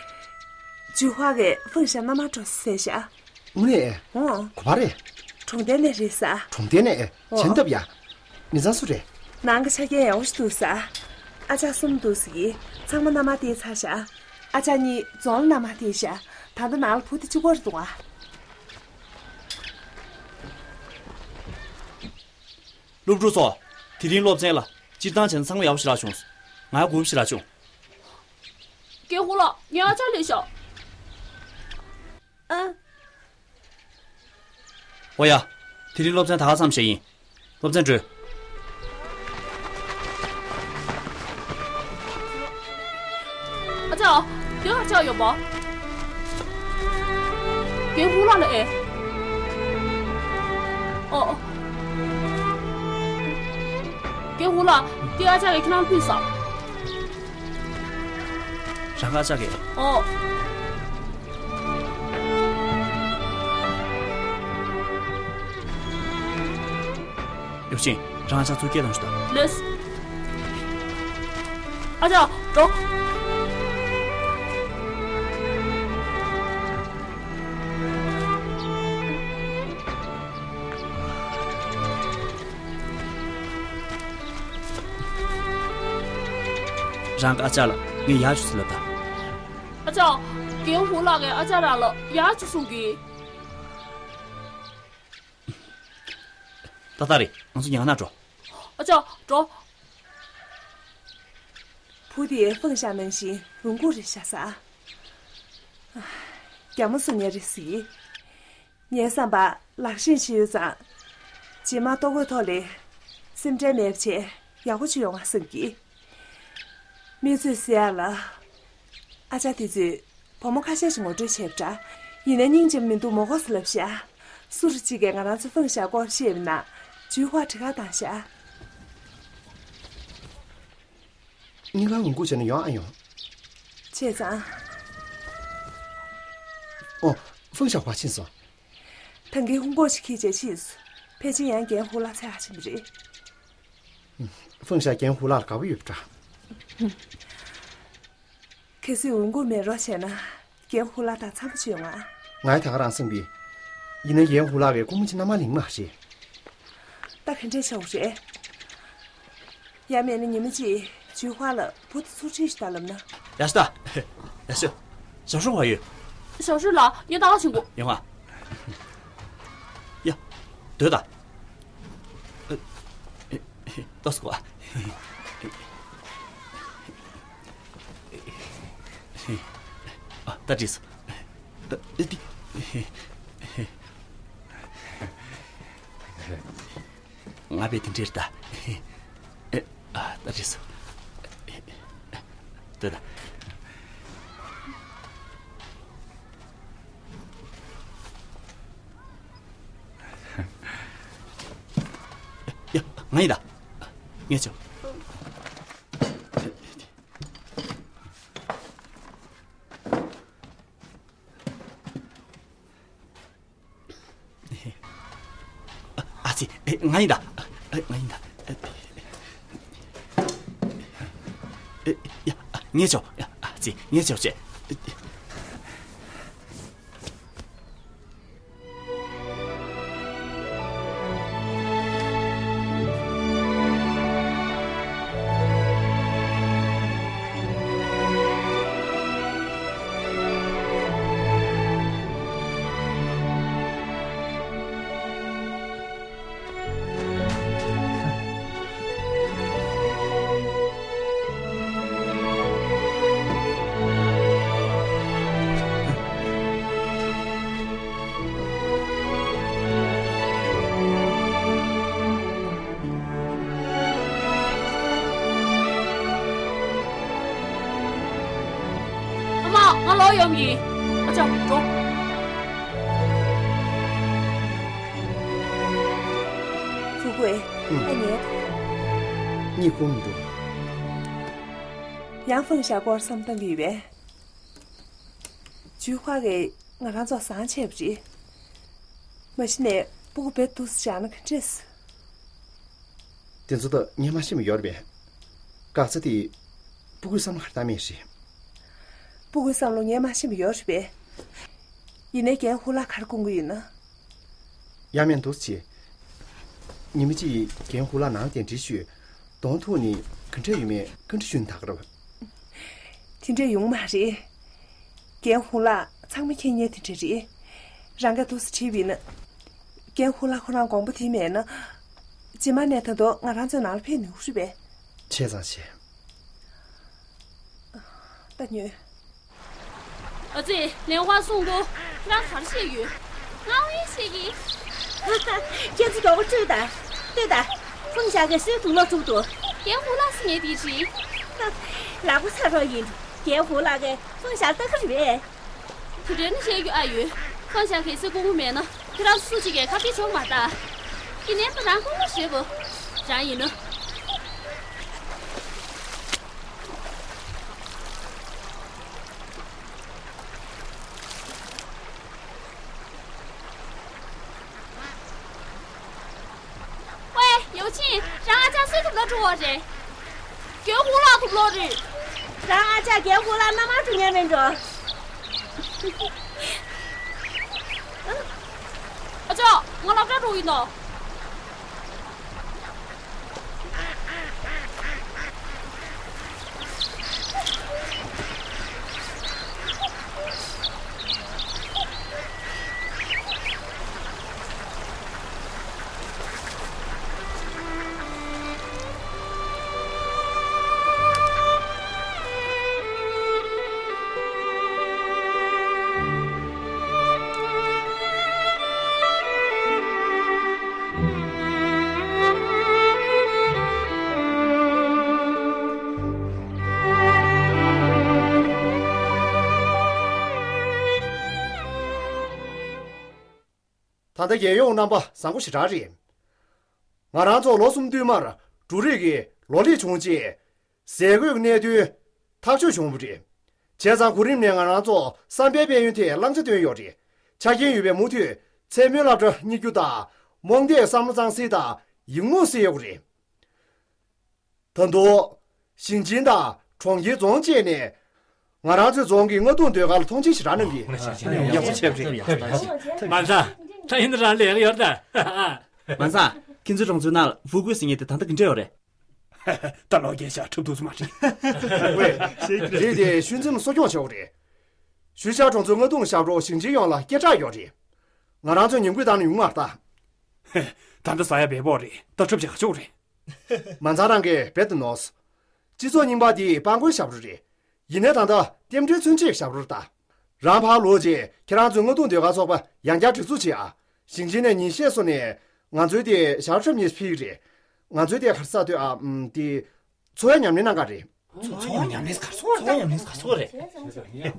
ཅུ་ཧྭ་གིས་ཧྥང་ཞ་མནའ་མ་འགྲོ་ཟེར་ཤག་དངོས་གནས། ཨོ། ག་པར་རེད། གྲོང་རྡལ་ནས་རེད་ས། གྲོང་རྡལ་ནས། ཨོ། བྱས་ན་སྟབས་ཡག་མི་ཚང་སུ་རེད། ནང་གི་ཆ་རྐྱེན་ཡག་པོ་ཞིག་འདུག་ས། ཨ་ཅག་གསུམ་འདུག་ས་གི། ཚང་མ་མནའ་མ་སྟེར་ཚར་ཤག་ཨ་ཅག་གཉིས་རྫོང་ལ་མནའ་མ་སྟེར་ཤག་ད་ལྟ་ནང་ལ་བུ་དེ་གཅིག་པོ་རེད་འདུག་ཨ། སློབ་ཕྲུག་ཚོ། དེ་རིང་སློབ་ཚན་ལ་སྤྱིར་བཏང་བྱས་ན་ཚང་མ་ཡག་པོ་ཞེ་དྲག་བྱུང་སོང་། ང་ཡང་གོ་བ་ཞེ་དྲག་བྱུང་། རྒན་ཧུ་ལགས། ངའི་ཨ་ཅག་སླེབས་ཤག་ཨ། ཨོ་ཡ། དེ་རིང་སློབ་ཚན་ད་ག་མཚམས་བཞག་ཡིན། སློབ་ཚན་གྲོལ། ཨ་ཅག་དེ་ག་ཆགས་ཡོད་པ། རྒན་ཧུ་ལགས་ལ་ཨེ། ཨོ། རྒན་ཧུ་ལགས། དེ་ཨ་ཅག་གིས་ཁྱེད་རང་ལ་ཕུལ་ས། རང་གི་ཨ་ཅག་གིས། ཨོ། ཡོ་ཤིན། རང་ཨ་ཅག་ཚུར་སྐྱེལ་བཏང་ཤོག་དང་། ལོས། ཨ་ཅག་འགྲོ། རང་གི་ཨ་ཅག་ལ་ངས་ཡར་བཅུག་ཟེར་ལབ་དང་། ཨ་ཅག་རྒན་ཧུ་ལགས་ཀྱིས་ཨ་ཅག་རང་ལ་ཡར་བཅུག་གསུང་གི། ཏག་ཏག་རེད། ང་ཚོ་ཉལ་ཁང་ནང་འགྲོ། ཨ་ཅག་འགྲོ། བུ་དེ་ཧྥུང་ཞ་ནང་བཞིན་རུང་ཁུག་རེད་ཤག་ཟེར། རྒྱ་མོ་སུ་ཉན་རེད་ཟེར། ངའི་བསམ་པར་ལག་ཤེས་ཤིག་ཡོད་ཙང་། རྗེས་མ་ལྟོ་གོས་ཐོག་ལ་སེམས་ཁྲལ་མེད་པ་བྱས་ཡག་པོ་བྱུང་ཡོང་ང་བསམ་གི། མི་ཚོས་ཟེར་ཡ་ལ། ཨ་ཅག་དེ་ཚོས་བུ་མོ་ཁ་ཤས་ཤིག་ངོ་སྤྲོད་བྱས་པ་འདྲ། ཡིན་ན་སྙིང་རྗེ་མི་འདུག་མོ་ཁོ་སུ་ལབ་ཤག། སུ་རུ་གཅིག་གིས་ང་རང་ཚོ་ཧྥུང་ཞ་སྐོར་བཤད་པ་ན་ཇུས་ཧྭ་གྲི་ཁ་བཏང་ཤག། གཉིས་ཀ་ཧུང་ཀོ་བྱས་ན་ཡོང་ཨ་ཡོང་། བྱས་ཙང་། ཨོ། ཧྥུང་ཞ་བ་ཕྱིན་སོང་། ད་གིན་ཧུང་ཀོ་ཞིག་ཁྱེར་བྱས་ཕྱིན་སོང་། ཕལ་ཆེར་ཡང་རྒན་ཧུ་ལགས་འཚོལ་ག་ཕྱིན་པ་རེད། ཧྥུང་ཞ་རྒན་ཧུ་ལགས་ལ་དགའ་པོ་ཡོད་པ་འདྲ། གལ་སྲིད་ཧུང་ཀོ་མེད་རོགས་བྱས་ན། རྒན་ཧུ་ལགས་དང་འཚམ་པོ་བྱེད་ཡོང་ང་། ངས་ད་ག་རང་བསམ་གི། ཡིན་ན་རྒན་ཧུ་ལགས་ཀྱིས་སྐུ་ངོ་ཅིག་མནའ་མ་ལེན་མ་རེད། ད་ག་འདྲས་བྱ་བ་རེད། ཡང་མིན་ན་ཉི་མ་གཅིག་ཇུས་ཧྭ་ལ་བུ་དེ་ཚུར་ཁྲིད་ཤོག་ད་ལབ་ན། ཡ་ཤ་ད། ཡ་ཤ། ཞའོ་ཧྲུའུ་བ་ཡོད། ཞའོ་ཧྲུའུ་ལགས། ཡོད། ད་ག་ཕྱིན་གོ། ཡོང་ང་། ཡ། སྡོད་ད། ཨ། ཨ། ཨ། ལྟོས་གོ། ཨ། ད་འགྲིག་སོང་། ཨ། ཨ། ང་བས་དེ་འདྲས་ད། ཨ། ད་འགྲིག་སོང་། སྡོད་ད། ཡ། ང་ཡིན་ད། ངས་བྱས། ཨ་ཙི། ང་ཡིན་ད། ང་ཡིན་ད། ཡ། ངས་བྱས། ཨ་ཙི། ངས་བྱས་བྱས། ཨ་མ། ང་ལོག་ཡོང་གི་ཡིན། ཨ་ཅག་འགྲོ། ཧྥུ་ཀུའེ། ཨུམ། ཨ་ནེ། གཉིད་ཁུག་མི་འདུག། ཡང་ཧྥུང་ཞ་སྐོར་བསམ་བཏང་གི་ཡོད་པས། ཇུས་ཧྭ་གིས་ང་རང་ཚོ་བཟང་བྱས་པ་རེད། མ་གཞི་ནས་སྤུ་གུ་བེད་དུ་བཞག་ན་ག་འདྲས། དེ་ཚོ་ད་ངས་མ་ཤེས་པ་ཡོད་རེད་པས། འགག་རྩ་དེ་སྤུ་གུའི་བསམ་བློ་ག་རེ་བཏང་མེད་རེད། སྤུ་གུའི་བསམ་བློ་ངས་མ་ཤེས་པ་ཡོད་རེད་པས། ཡིན་ནའི་རྒན་ཧུ་ལགས་ག་རེ་དགོངས་ཀྱི་ཡོད་ན། ཡང་མིན་འདུག་སེ་བྱས། ཉི་མ་གཅིག་རྒན་ཧུ་ལགས་ནང་གདན་འདྲེན་ཞུས། གདོང་ཐུག་ནས་ག་འདྲ་ཡོད་མེད་བཀའ་འདྲི་ཞུས་ན་ད་ག་རེད་པ། དེ་འདྲ་ཡོང་མ་རེད། རྒན་ཧུ་ལགས་ཚང་མ་མཁྱེན་མཁན་དེ་འདྲ་རེད། རང་གིས་འདུག་སེ་དྲིས་པ་ཡིན་ན། རྒན་ཧུ་ལགས་ཁོ་རང་དགོངས་པ་དེ་མེད་ན། རྗེས་མ་ནས་ད་དུང་ང་རང་ཚོའི་ནང་ལ་ཕེབས་ནུས་རེད་པས། བྱས་ཙང་བྱས། ད་ཉོན། ཨ་ཙི། ལན་ཧྭ་གསུང་དོ། ཁྱེད་རང་ག་རེ་བཤད་ཡོད། ང་དངོས་བཤད་ཀྱི། ཁྱེད་ཚོ་མགྱོགས་པོ་བྲོས་དང་། ལྟོས་དང་། ཧྥུང་ཞ་གིས་སུའི་དུག་སློག་བཙུགས་འདུག། རྒན་ཧུ་ལགས་ཟེར་མཁན་དེ་རེད། ལག་པ་ཚ་རོགས་ཡིན། རྒན་ཧུ་ལགས་ཀྱིས་ཧྥུང་ཞ་ལ་ལྟ་གི་རེད་པས། དེ་འདྲ་ནི་བཤད་རྒྱུ་ཨ་ཡོད། ཧྥུང་ཞ་གལ་སྲིད་སྐུ་ངོ་མེད་ན། ཁྱེད་རང་སུ་གཅིག་གིས་ཁ་གཏད་གཅོག་མ་ད། ཡིན་ནའི་ཁོ་རང་སྐུ་ངོ་རེད་པ། རང་ཡིན་ན། ཝེ། ཡའོ་ཆིན། རང་ཨ་ཅག་སུའི་དུག་སློག་བཙུགས་པ་རེད། རྒན་ཧུ་ལགས་དུག་སློག་རེད། རང་ཨ་ཅག་རྒན་ཧུ་ལགས་མནའ་མར་འགྲོ་མཁན་མིན་འགྲོ། ཨ་ཅག་ང་སློབ་གྲྭ་འགྲོ་གི་ཡིན་ནོ། ད་ལྟ་རྒྱལ་ཡོངས་རྣམ་པ་བཟང་པོ་ཞེ་དྲག་རེད། ང་རང་ཚོ་ལོ་གསུམ་བསྟུད་མར་འབྲུ་རིགས་ཀྱི་ལོ་ལེགས་བྱུང་རྗེས། ཟས་གོས་ཀྱི་གནད་དོན་ཐག་གཅོད་བྱུང་བ་རེད། བྱས་ཙང་གོ་རིམ་ནས་ང་རང་ཚོ་བསམ་པའི་དཔལ་ཡོན་ཐད་བླང་བྱ་བཏོན་ཡོད་རེད། ཆ་རྐྱེན་ཡོད་པས་མུ་མཐུད་མཚན་སྨོས་སློབ་གྲྭ་གཉེར་རྒྱུ་དང་། རྨོངས་དད་བསམ་བློ་གཙང་སེལ་དང་ཡིག་རྨོངས་སེལ་ཡོད་རེད། ད་དུང་ཞིང་ཆེན་དང་གྲོང་ཁྱེར་རྫོང་བཅས་ནས་ང་རང་ཚོའི་རྫོང་གི་རྔ་རྡུང་ཟློས་གར་ལ་མཐོང་ཆེན་ཞེ་དྲག་གནང་གི། ཡག་པོ་བྱས་པ་རེད། མ་ཚད། ད་ཡིན་ན་རང་ལས་ཀ་ཡོད་ད། མ་ཚད། ཁྱེད་ཚོའི་གྲོང་ཚོའི་ནང་ལ་ཧྥུ་ཀུའེ་ཟེར་མཁན་དེ་ད་ལྟ་ག་འདྲ་ཡོད་རེད། ད་ལོ་རྒན་ཤག་འཁྲབ་ཐུབ་ས་མ་རེད། རེད་དེ། ཤུལ་འཛིན་ལ་གསོ་སྐྱོང་བྱེད་དགོས་རེད། ཞུན་ཤར་གྲོང་ཚོའི་རྔ་རྡུང་ཞབས་བྲོ་ཞིང་ཆེན་ཡོངས་ལ་སྐད་གྲགས་ཡོད་རེད། ང་རང་ཚོས་ཉམས་རྒུད་བཏང་ན་ཡོང་མ་རེད་ད། ད་ལྟ་ཟ་ཡ་འབེལ་པོ་རེད། ད་འཁྲབ་བྱེད་ག་ཆོག་རེད། མ་ཚད། རང་གིས་རྦད་དེ་ནོར་སོང་། སྤྱི་ཚོགས་རྙིང་པ་འདི་དཔལ་མགོན་ཞབས་བྲོ་རེད། ཡིན་ནའི་ད་ལྟ་རྟེན་འབྲེལ་མཚོན་ཆེད་ཞབས་བྲོ་རེད་ད། རང་ཕར་ལོག་རྗེས་ཁྱེད་རང་ཚོའི་རྔ་རྡུང་ཟློས་གར་ཚོགས་པ་ཡང་བསྐྱར་སྒྲིག་འཛུགས་བྱེད་ཨ། ཞིང་ཆེན་ནས་ཉིན་ཤས་སོང་ནས་ང་ཚོའི་དེ་ཞབས་བྲོ་འཁྲབ་མཁན་ཞིག་ཕེབས་ཀྱི་རེད། ང་ཚོའི་དེ་ག་རེ་ཟེར་འདོད་ཨ། ཨམ། དེ་འཚོ་བའི་ཉམས་ལེན་གནང་ག་རེད། འཚོ་བའི་ཉམས་ལེན་ག་རེ་ཟེར། འཚོ་བའི་ཉམས་ལེན་ག་རེ་ཟེར་རེད།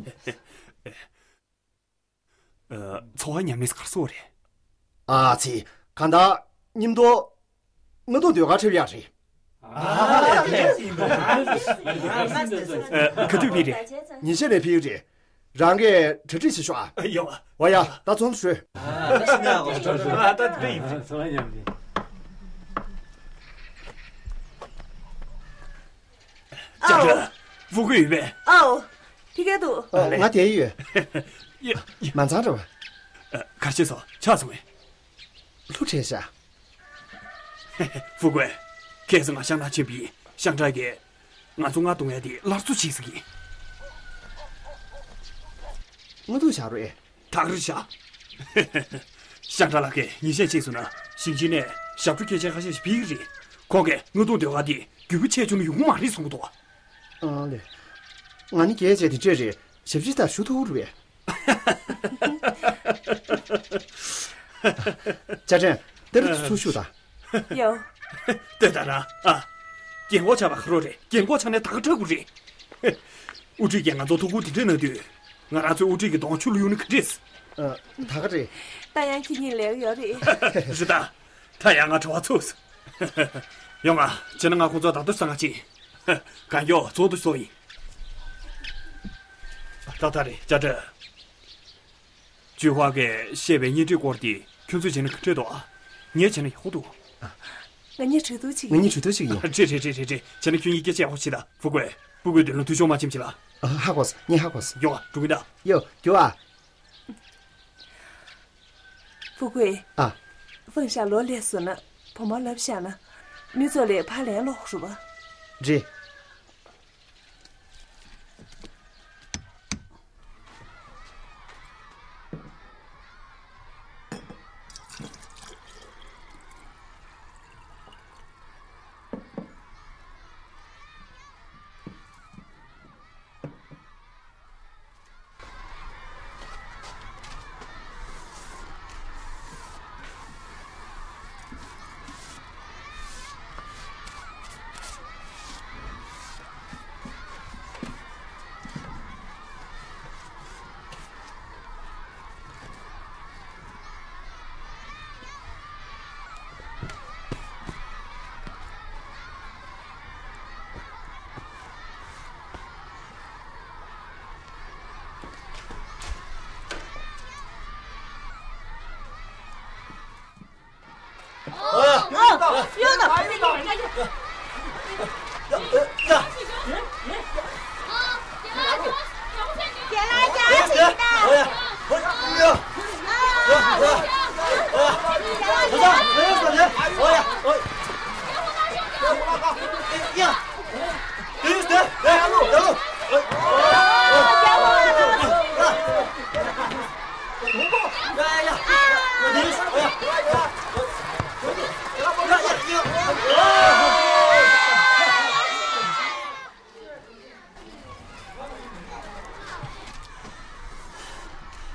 ཨ། འཚོ་བ་ཉམས་ལེན་ག་རེ་ཟེར་རེད། ཨ་ཙི། གང་ལྟར་མཉམ་དུ་རྔ་རྡུང་ཟློས་གར་འཁྲབ་ཡག་རེད། ཨ། ག་དུས་ཕེབས་རེད། ཉིན་ཤས་ནས་ཕེབས་རེད། རང་གིས་གྲ་སྒྲིག་བྱེད་ཤོག་ཨ། ཡོ། ཝ་ཡ། ད་ཚོང་ཚོ་ཧྲོས། ཅ་ཀྲེན། ཧྥུ་ཀུའེ་ཡོད་པས། ཨའོ། ཕ་གིར་འདུག། ཨ་ལེ། ང་དེར་ཡོད། ཡ། ཡ། མ་ཚང་རེད་པ། ཨ། ག་རེ་བྱས་སོང་། ཆག་སོང་ངས། ལྷུ་བྲལ་ཤག། ཧྥུ་ཀུའེ། ཁྱེད་ཚོ་ང་ཤང་ནང་ཕྱིན་པ་ཡིན། ཤང་ཀྲང་གིས་ང་ཚོ་རྔ་རྡུང་ཡ་དེ་སླར་གསོ་བྱེད་ཟེར་གི། རྔ་རྡུང་བཞག་རོགས། ད་ག་རེ་བཞག། ཤང་ཀྲང་ལགས་ཀྱིས་ཉིན་ཤས་ཕྱིན་སོང་ན་ཞིང་ཆེན་ནས་ཞབས་བྲོ་སྐྱེས་ཆེན་ཁ་ཤས་ཤིག་ཕེབས་ཀྱི་རེད། ཁོང་གིས་རྔ་རྡུང་ཟློས་གར་དེ་རྒྱུས་པོ་ཆེ་ཆུང་ཡོང་གི་མ་རེད་གསུང་གི་འདུག། ཨ་ལེ། ང་ནི་རྒྱལ་བྱས་དེ་འདྲས་རེད། ཞབས་ཕྱི་ད་ཞུ་ཐུབ་རེད་པས། ཅ་ཀྲེན། ཏེ་རུ་ཚུར་ཞུགས་དང་། ཡོ། ལྟོས་དང་ར། ཨ། རྒན་གོག་ཆགས་པ་ཁ་རོག་རེད། རྒན་གོག་ཆགས་ནས་ད་ག་དྲག་གི་རེད། དབུ་ཁྲིད་ཀྱིས་ང་ཚོ་ཐུགས་ཁུར་དེ་འདྲས་གནང་དུས། ང་རང་ཚོའི་དབུ་ཁྲིད་ཀྱི་གདོང་ཆུ་ལུ་གཡུག་ན་ག་འདྲས། ཨ། ད་ག་རེད། ད་ཡང་ཁྱེད་གཉིས་ལས་ཡོད་རེད། རེད་ད། ད་ཡང་ང་བྲེལ་བ་ཚུགས། ཡོང་ང་། བྱས་ན་ང་ཁོང་ཚོ་ད་དུང་ཟ་ང་ཅིག། གང་མགྱོགས་ཚོགས་འདུ་ཚོགས་ཡིན། ཏག་ཏག་རེད། ཅ་ཀྲེན། ཅུས་ཧྭ་གིས་བཤད་པའི་བརྙན་འཕྲིན་སྐོར་དེ་ཁྱོད་ཚོས་བྱས་ན་ག་འདྲས་འདུག་ཨ། ངས་བྱས་ན་ཡག་པོ་འདུག། ང་གཉིས་གྲོས་བསྡུར་བྱེད་ཀྱི་ཡིན། ང་གཉིས་གྲོས་བསྡུར་བྱེད་ཀྱི་ཡིན། རེད་རེད་རེད་རེད་རེད། བྱས་ན་ཁྱོད་གཉིས་སྐད་ཆ་ཡག་པོ་བྱེད་དང་། ཧྥུ་ཀུའེ། ཧྥུ་ཀུའེ་མདུན་ལམ་མཐུད་ཤོག་མ་ཕྱིན་བྱེད་ལ། ཨ། ཧ་གོ་སོང་། ངས་ཧ་གོ་སོང་། ཡོ། འགྲོ་གི་ཡིན་ད། ཡོ། རྒྱུགས་ཨ། ཧྥུ་ཀུའེ། ཨ། ཧྥུང་ཞ་ལོ་ལས་སོང་ན་བུ་མོ་ལབ་བཞག་ན། མི་ཚོ་ལས་ཕར་ལེན་ལོག་རུ་བ། རེད།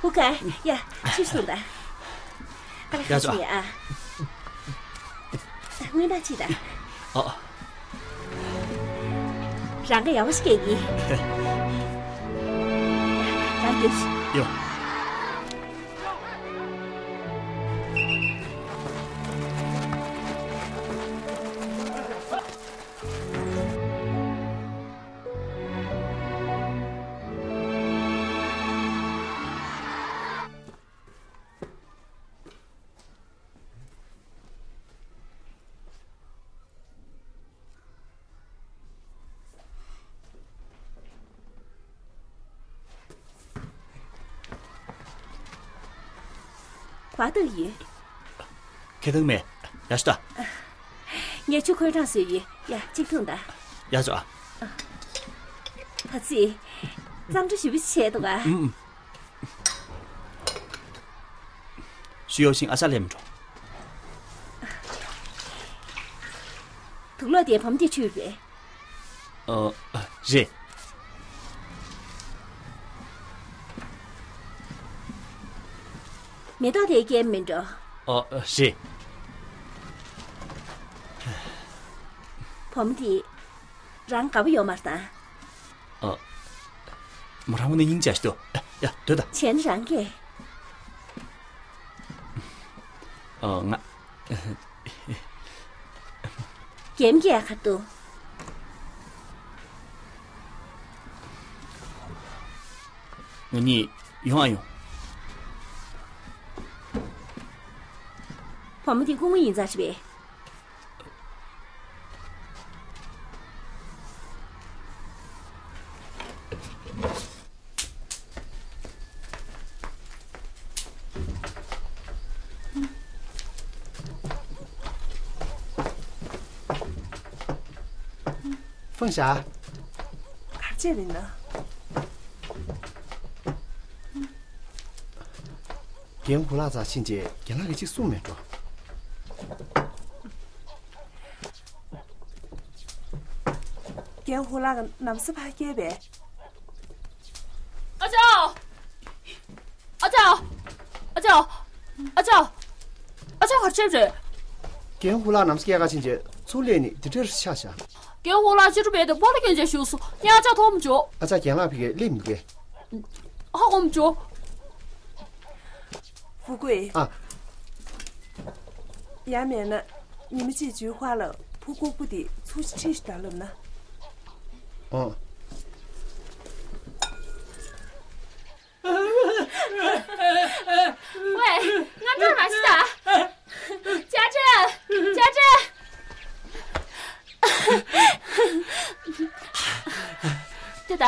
ཧྥུ་ཀུའེ། ཡ། ཅི་སོང་ད། ཨ་ལ། ཡ། ཁ་ཅིག་ཨ། སྔོན་བརྡ་ཅིག་ད། ཨ། རང་ག་ཡག་པོ་ཞིག་སྐྱེལ་གི། རང་རྒྱུགས་ཤིག། ཡོ། སྦ་བཏགས་ཡོད། ཁེ་ཐང་མེད། ཡར་ཤོག་དང་། ངས་ཆུ་ཁོལ་གྲང་བཟོས་ཡོད། ཡ། གཅིག་འཐུང་དང་། ཡར་ཤོག་ཨ། ད་ཚིག་གཙང་སྦྲ་ཞེ་པོ་བྱས་འདུག་ག། ཨུམ། ཞུ་ཡོ་ཤིང་ཨ་ཅག་སླེབས་མི་འགྲོ། དུག་ལོག་དེ་བུ་མོ་དེས་འཁྲུད་པས། ཨ། རེད། མེ་ཏོག་དེ་སྐྱེས་མི་འགྲོ། ཨ། རེད། བུ་མོ་དེ་རང་དགའ་པོ་ཡོད་མ་རེད་ད། ཨ། མོ་རང་ངོ་ནས་སྙིང་རྗེ་ཞིག་འདུག། ཡ། ཡ། སྡོད་དང་། བྱས་ན་རང་གིས། ཨ། ང་། རྒན་གྱིས་ཡ་གར་འདུག། ང་གཉིས་ཡོང་ཨ་ཡོང་། བུ་མོ་འདི་སྐུ་ངོ་ཡིན་ཙང་རེད་པས། ཧྥང་ཞ། ག་རེ་བྱས་ཡིན་ན། རྒན་ཧུ་ལགས་རྩར་ཕྱིན་རྗེས་རྒན་ལགས་ཀྱིས་གཅིག་གསུངས་མེད་འགྲོ། རྒན་ཧུ་ལགས་ནམ་སེ་ཕར་བསྐྱལ་བས། ཨ་ཅག་ཨ་ཅག་ཨ་ཅག་ཨ་ཅག་ཨ་ཅག་ག་རེ་བྱས་རེད། རྒན་ཧུ་ལགས་ནམ་སེ་སྐྱེལ་ག་ཕྱིན་རྗེས་ཚུར་སླེབས་ནས་འདི་འདྲར་ཆགས་བཞག། རྒན་ཧུ་ལགས་ཕྱི་དྲོ་བས་དེ་སྤོ་ལོ་སྐྱོན་བྱས་བཞུགས་སོང་། ངས་ཨ་ཅག་ཐོབ་མི་བྱུང་། ཨ་ཅག་རྒན་ལགས་ཕ་གིར་སླེབས་མི་འདུག་གས། ཧ་གོ་མི་བྱུང་། ཧྥུ་ཀུའེ། ཨ། ཡང་མེད་ན་ཉི་མ་གཅིག་འགྱུར་བ་ལ་བུ་ལྐུགས་པ་དེ་ཚུར་ཁྲིད་ཤོག་དང་ལབ་ན། ཨོ། ཝེ། རྔམ་སྐྱོར་མ་བྱེད་དང་། ཅ་ཀྲེན། ཅ་ཀྲེན། དེ་ད།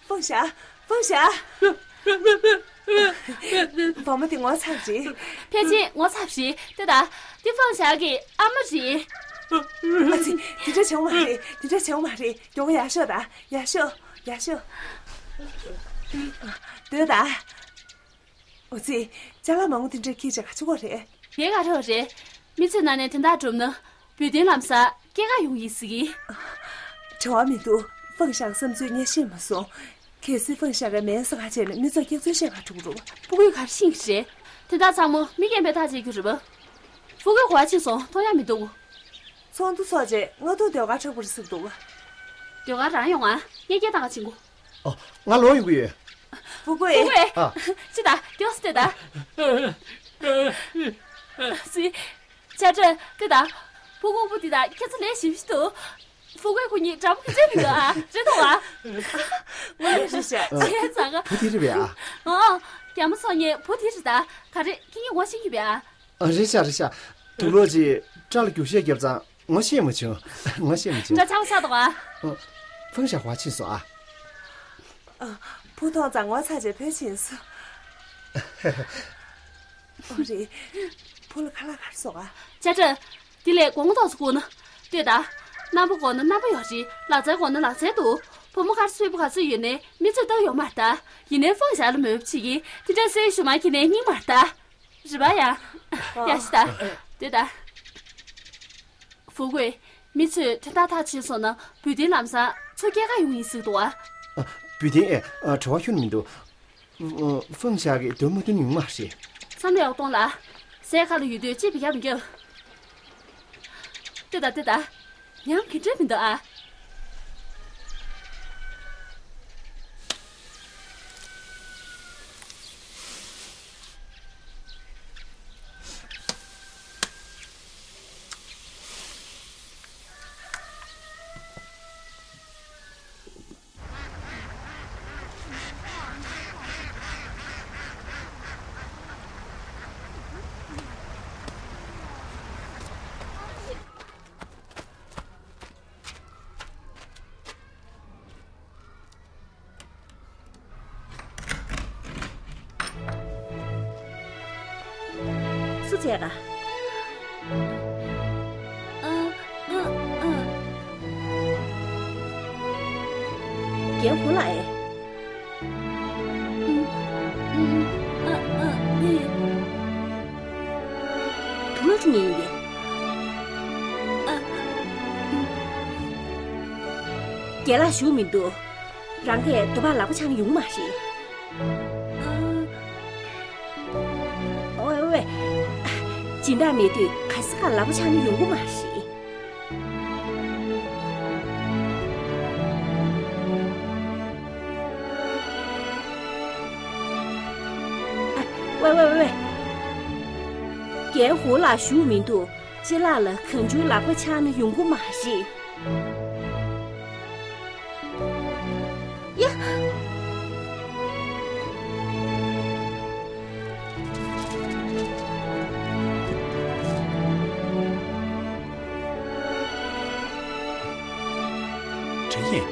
ཧྥང་ཞ། ཧྥང་ཞ། བུ་མོ་དེ་ངོ་ཚ་བ་རེད། ཕལ་ཆེར་ངོ་ཚ་བ་རེད། དེ་ད། དེ་ཧྥང་ཞ་གི་ཨ་མ་རེད། ཨ་ཙི། དེ་འདྲ་བྱུང་མ་རེད། དེ་འདྲ་བྱུང་མ་རེད། མགྱོགས་པོ་ཡར་ཤོག་དང་། ཡར་ཤོག། ཡར་ཤོག། སྡོད་དང་། ཨོ་ཙི། ཅ་ལག་མང་པོ་དེ་འདྲ་འཁྱེར་བྱས་ག་ཆུ་གོ་རེད། དེ་ག་རེ་བ་རེད། མི་ཚོའི་ནང་ནས་དོན་དག་གྲུབ་ན། བོད་དོན་ལམ་སང་སྐྱེལ་ག་ཡོང་གི་ཡིན་ཟེར་གི། བྲེལ་བ་མི་འདུག། ཧྥང་ཞ་གི་བསམ་ཚུལ་ངས་ཤེས་མ་སོང་། གལ་སྲིད་ཧྥང་ཞ་གིས་མེད་ཟེར་ག་བྱས་ན་མི་ཚོར་སྐྱག་རྫུན་བཤད་ག་འགྲོ་གི་རེད་པ། ཧྥུ་ཀུའེ་ག་རེ་ཤེས་ཀྱི་རེད། དེ་དག་ཚང་མ་མི་རྒན་པས་ཐག་བཅད་རྒྱུ་རེད་པ། ཧྥུ་ཀུའེ་གོ་བ་ཕྱིན་སོང་། མཐོང་ཡ་མི་འདུག། ཚོགས་འདུ་ཚོགས་རྗེས་སྔ་དུས་ཟློས་གར་འཁྲབ་དགོས་རེད་ཟེར་གི་འདུག་པ། ཟློས་གར་རང་ཡོང་ང་། ངས་སྐད་བཏང་ག་ཕྱིན་གོ། ཨོ། ང་ལོག་ཡོང་གི་ཡོད། ཧྥུ་ཀུའེ། ཧྥུ་ཀུའེ། ཨ། ཅི་ད། དེ་ཡོང་ཟེར་ད། སི། ཅ་ཀྲེན། དེ་ད། ཧྥུ་ཀུའེ་བུ་དེ་དང་ཁྱེད་ཚོ་ལས་ཞིབ་ཞིབ་འདུག། ཧྥུ་ཀུའེ་ཁོ་གཉིས་འདྲ་པོ་ཁྱེད་ཚོའི་མི་འདུག་ཨ། རེད་དོ་ཨ། ངོ་མ་རེད་ཤག། ཨ། ཁྱེད་ཚང་ག། བུ་དེ་རེད་པས་ཨ། ཨོ། རྒྱ་མོ་ཚོ་གཉིས་བུ་དེ་རེད་ད། ག་རེ་ཁྱེད་གཉིས་ངོ་ཤེས་ཀྱི་པས་ཨ། ཨ། རེད་ཤག། རེད་ཤག། དུག་ལོག་ཅིག་སྐྲ་ལ་རྒྱུག་ཤད་བརྒྱབ་ཙང་ངོ་ཤེས་མ་བྱུང་། ངོ་ཤེས་མ་བྱུང་། འདྲ་ཆགས་པོ་ཆགས་འདུག་ཨ། ཨ། ཧྥང་ཞ་གོ་བ་ཕྱིན་སོང་ཨ། ཨ། བུ་མཐོང་ཙང་ངོ་ཚ་བྱས་བུད་ཕྱིན་སོང་། ཨོ་རེད། བུ་ལ་ཁ་ལག་ག་རེ་བཟོ་ག། ཅ་ཀྲེན། དེ་ལས་སྒོར་མོ་ཏོག་ཙམ་བསྐུར་ན། ལྟོས་དང་། རྣམ་པ་དགོས་ན་རྣམ་པ་ཡོད་རེད། ལག་རྩལ་དགོས་ན་ལག་རྩལ་འདུག། བུ་མོ་ག་རེ་སྤྲོད་པ་ག་ཚོད་ཡོད་ནའི་མི་ཚོས་བལྟ་གི་ཡོད་མ་རེད་ད། ཡིན་ནའི་ཧྥང་ཞ་ལ་མོས་པ་བྱེད་ཀྱི། དེ་འདྲ་སེ་ཞུ་མ་ཁྱེར་ནའི་སྙིང་མ་རེད་ད། རེད་པ་ཡ། ཡ་ཤི་ད། ལྟོས་དང་། ཧྥུ་ཀུའེ། མི་ཚོས་དོན་དག་ཐག་ཆོད་སོང་ན་བོད་དོན་ལམ་སང་ཚུར་སྐྱེལ་ག་ཡོང་ཡིན་ཟེར་གི་འདུག་ཨ། ཨ། བོད་དོན་ཨེ། ཨ། བྲེལ་བ་ཁྱོན་མི་འདུག། ཨ། ཧྥང་ཞ་གིས་འདོད་མ་འདོད་ཡོང་མ་རེད། བསམ་བློ་ཡག་གཏོང་ལ། ཟས་ཁ་ལ་ཡོད་དུས་ཅི་བི་རྒྱབ་མི་རྒྱབ། ལྟོས་དང་ལྟོས་དང་། ཉམས་གི་འདྲ་མི་འདུག་ཨ། ལྟས་ཀ། ཨ། ཨ། ཨ། རྒན་ཧུ་ལགས་ཨེ། ཨུམ། ཨུམ། ཨ། ཨ། ཨེ། དུག་ལོག་འཁྲུངས་ཡིན་ཏེ། ཨ། ཨུམ། རྒན་ལགས་བཞུགས་མི་འདུག་རང་གིས་དུ་བ་ལག་པ་འཆང་ན་ཡོང་གི་མ་རེད། ཨ། ཝེ་ཝེ། སྦྱིན་བདག་མེད་དུས་ག་ས་ག་ལག་པ་འཆང་ན་ཡོང་གི་མ་རེད། ཨ། ཝེ་ཝེ་ཝེ། རྒན་ཧུ་ལགས་བཞུགས་མི་འདུག་ཅི་ལགས་ལ་གང་བྱུང་ལག་པ་འཆང་ན་ཡོང་གི་མ་རེད། ཡ། དྲན་ཡིན།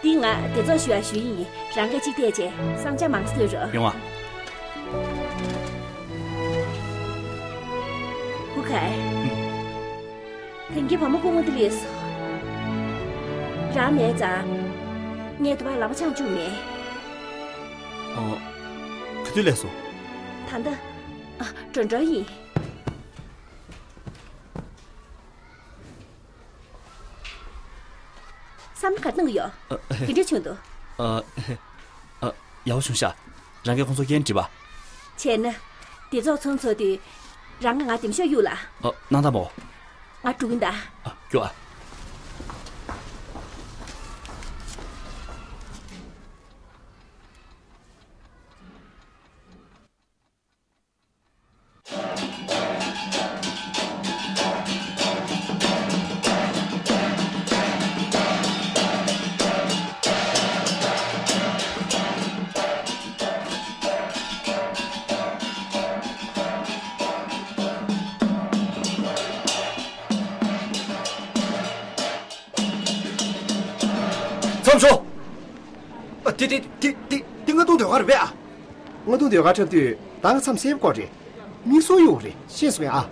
འདི་ང་སྡེ་ཚོགས་ཞུ་ཡ་ཞུ་ཡི་ཡིན། རང་གིས་གཅིག་བལྟས་བྱས་བསམ་འཆར་མང་ཙམ་བཏོན་རོགས། ཡོང་ཨ། ཧུ་ཁའེ། ཨུམ། ཐེངས་ཀྱི་བུ་མོ་སྐུ་ངོ་འདི་སླེབས་སོང་། རང་མེད་ཙང་། ངས་དུ་བ་ལག་པ་འཆང་བཅུག་མེད། ཨོ། ག་དུས་སླེབས་སོང་། ད་ལྟ། ཨ། འགྲོ་འགྲོ་ཡིན། བསམ་བློ་ག་རེ་གཏོང་གི་ཡོད། ཨ། ག་འདྲ་བྱུང་འདུག་ཨ། ཨ། ཡག་པོ་བྱུང་ཤག་རང་གིས་ཁོང་ཚོར་སྐད་འདྲི་པ། བྱས་ན། སྡེ་ཚོགས་ཚོགས་ཚར་དུས། རང་གིས་ང་འདེམས་ཤོག་གཡུག་ལ། ཨ། གནང་དང་མོ། ང་འགྲོ་གིན་གདའ། ཨ། རྒྱུགས་ཨ། མཚམས་ཞོག་ཨ། དེ་དེ་དེ་དེ་དེ་རྔ་རྡུང་ཟློས་གར་རེད་པས། ཨ། རྔ་རྡུང་ཟློས་གར་འཁྲབ་དུས་ད་ང་མཚམས་བསལ་དགོས་རེད། མིག་སོ་གཡོགས་རེད། ཤེས་སོང་ངས་ཨ།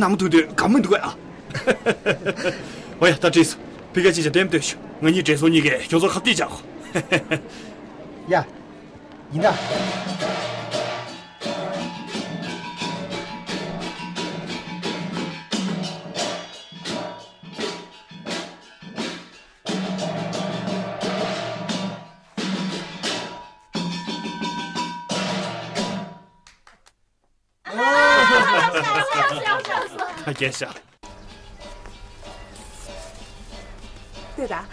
ནང་མ་ཐུག་དུས་དགའ་མོ་འདུག་གས་ཨ། འོ་ཡ། ད་འགྲིག་སོང་། ཕི་ཀ་ཅིག་བྱས་ལྡེམ་སྡོད་ཤོག་ང་གཉིས་འདྲེས་སོང་གཉིས་ཀས་ཁྱོད་ཚོར་ཁ་གཏད་བཅག་གོ། ཡ། ཡིན་ད། ད་རྒྱལ་ཤག་ལྟོས་དང་།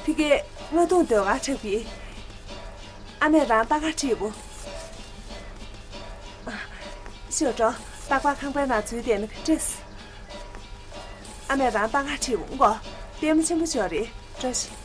ཕི་ཀའི་རྔ་རྡུང་ཟློས་གར་འཁྲབ་ཀྱི། ཨ་མས་རང་རྟ་ག་ཁྲིད་འོ། ཤོག་འགྲོ། རྟག་པར་ཁང་པའི་ནང་འཛུལ་བསྡད་ན་ཁྲིད། ཨ་མས་རང་རྟ་ག་ཁྲིད་འོ་མགོ། ལྟད་མོ་ཆེན་པོ་ཅིག་ཡོད་རེད། འགྲོ་ཤིག་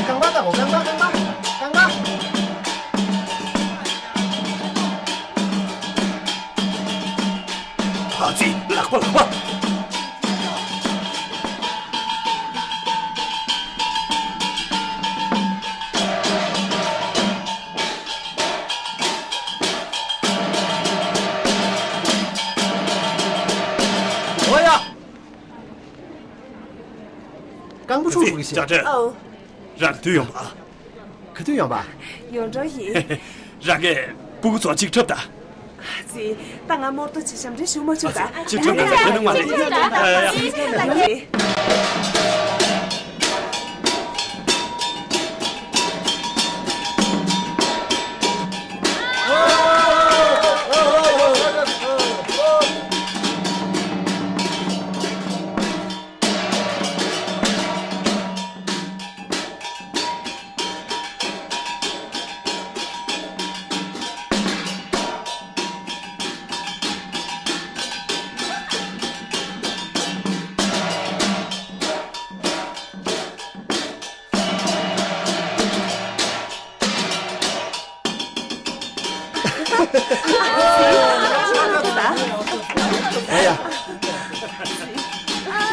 རྐང་པ་ལྟ་གོ། རྐང་པ། རྐང་པ། རྐང་པ། ཨ་ཙི། ལག་པ། ལག་པ། འོ་ཡ། རྐང་པ་འཁྲུག་འགྲོ་གི་ཤག་ཨོ། རང་ག་དུས་ཡོང་པ། ག་དུས་ཡོང་པ། ཡོང་འགྲོ་ཡིན། རང་གིས་སྤུ་གུ་ཚོ་གཅིག་འཁྲབ་དང་། ཙི། ད་ང་མོར་ཏོ་ཅིག་ཞབས་འདྲེན་ཞུ་མ་ཆོག་ད། གཅིག་འཁྲབ་དང་། དེ་ནི་མ་རེད།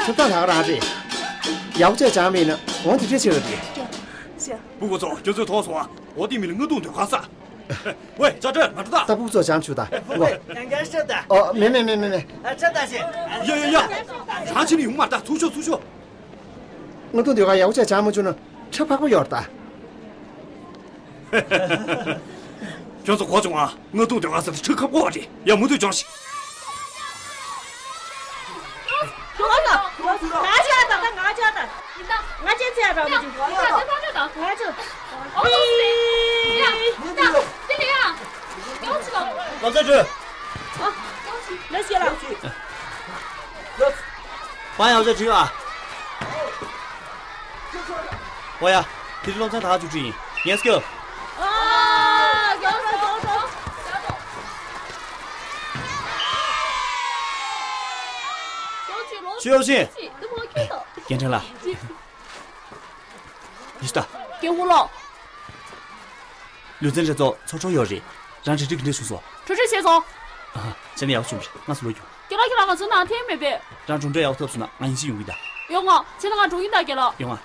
ཐུབ་ཐང་ད་ག་རང་རེད། ཡག་པོ་བྱས་སྦྱངས་མེད་ན་འོང་དེ་འདྲས་བྱེད་པ་རེད། ཤ། སྤུ་གུ་ཚོ་ཁྱོད་ཚོས་མཐོང་སོང་ཨ། འོ་དེ་མི་ལ་རྔ་རྡུང་སྡོད་ཁང་ས། ཝེ་ཅ་ཀྲེན་ང་འགྲོ་ད། ད་སྤུ་གུ་ཚོ་སྦྱངས་བཅུག་ད། ཝེ་ཝེ་ཡང་བསྐྱར་ཤོད་ད། ཨོ་མེ་མེ་མེ་མེ་མེ། ཨ་ཁྲ་ད་ཤེ། ཡ་ཡ་ཡ། རང་ཕྱིན་ནས་ཡོང་མ་ད། ཚུར་ཤོག་ཚུར་ཤོག། རྔ་རྡུང་སྡོད་ཁང་ཡག་པོ་བྱས་སྦྱངས་མ་བཅུག་ན་ཁྲ་ཕག་པོ་ཡོད་རེད་ད། ཁྱོད་ཚོ་གོ་བྱུང་ཨ། རྔ་རྡུང་སྡོད་ཁང་ཟེར་དེ་ཁྲ་ཕག་པོ་རེད། ཡ་མུ་མཐུད་སྦྱོངས་ཤིག། ལག་རྩལ་སྒྲོལ། ཨ། ལགས་སོ་ལགས། པང་ཡག་པོ་བྱས་བྲིས་ཨ། ཨོ་ཡ། དེ་རིང་སློབ་ཚན་ད་ག་མཇུག་སྒྲིལ་ཡིན། ངས་སྐྱོབ། ཨ། སྐྱོབ་སོང་སྐྱོབ་སོང་། ཆུ་ཡོ་ཤིན། སྐྱེལ་འདྲེན་ལ། ཡིས་ད། སྐྱེ་བོ་ལོ། ལུས་རྩལ་འགྲན་ཚོགས་ཚོགས་གྲབས་ཡོད་རེད། རང་གྲ་སྒྲིག་ག་འདྲ་བྱུང་སོང་། གྲ་སྒྲིག་བྱས་སོང་། ཨ། བྱས་ན་ཡག་པོ་བྱུང་བ་རེད། སྔ་སོ་ལོག་རྒྱུགས། རྒན་ལགས་ཁྱེད་རང་ང་ཚོའི་ནང་འཐེན་མེད་པས། རང་གྲུབ་འབྲས་ཡག་པོ་ཐོབ་སོང་ན་ང་ཡིན་གཅིག་ཡོང་གི་ད། ཡོང་ང་། བྱས་ན་ང་འགྲོ་གི་ཡིན་ད་རྒན་ལགས། ཡོང་ང་།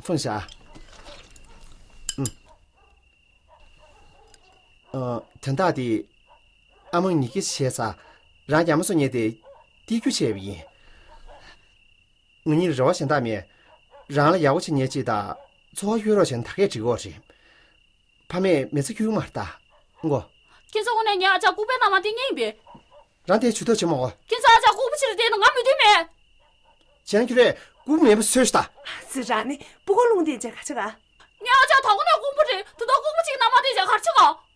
ཧྥུང་ཞ། ཨུམ། ཨ། དོན་དག་འདི། ཨ་མ་ཉིད་ཀྱིས་བྱས་ཙང་། རང་རྒྱ་མ་སོ་ཉལ་ཏེ། སྟེར་རྒྱུ་བྱས་པ་ཡིན། ང་གཉིས་ལ་རེ་བ་གཞན་དག་མེད། རང་ལ་ཡག་པོ་བྱེད་མཁན་ཅིག་དང་འཚོ་བ་ཡོད་རོགས་བྱས་ན་ད་གས་འགྲིག་གོ་རེད། ཕ་མས་མི་ཚེ་འཁྱོལ་གི་མ་རེད་ད། མགོ། ཁྱེད་ཚོ་དངོས་གནས་ངའི་ཨ་ཅག་ལྐུགས་པའི་མནའ་མ་སྟེར་མཁན་ཡིན་པས། རང་དེ་ཇུས་གཏོགས་བྱེད་མ་དགོས། ཁྱེད་ཚོ་ཨ་ཅག་ལྐུགས་པ་ཅིག་རེད་བསྡད་ན་ང་མོས་མཐུན་མེད། བྱས་ན་ཁྱོད་རས་ལྐུགས་མེད་པ་བཟོས་ཤིག་ད། ཙི་ར་ནི་སྤུ་གུ་རླུང་བསྡད་བྱས་ག་ཆ་ག། ངའི་ཨ་ཅག་དང་པོ་ནས་ལྐུགས་པ་རེད། ད་དུང་ལྐུགས་པ་ཅིག་མནའ་མ་སྟེར་བྱས་ག་ཆ་ག།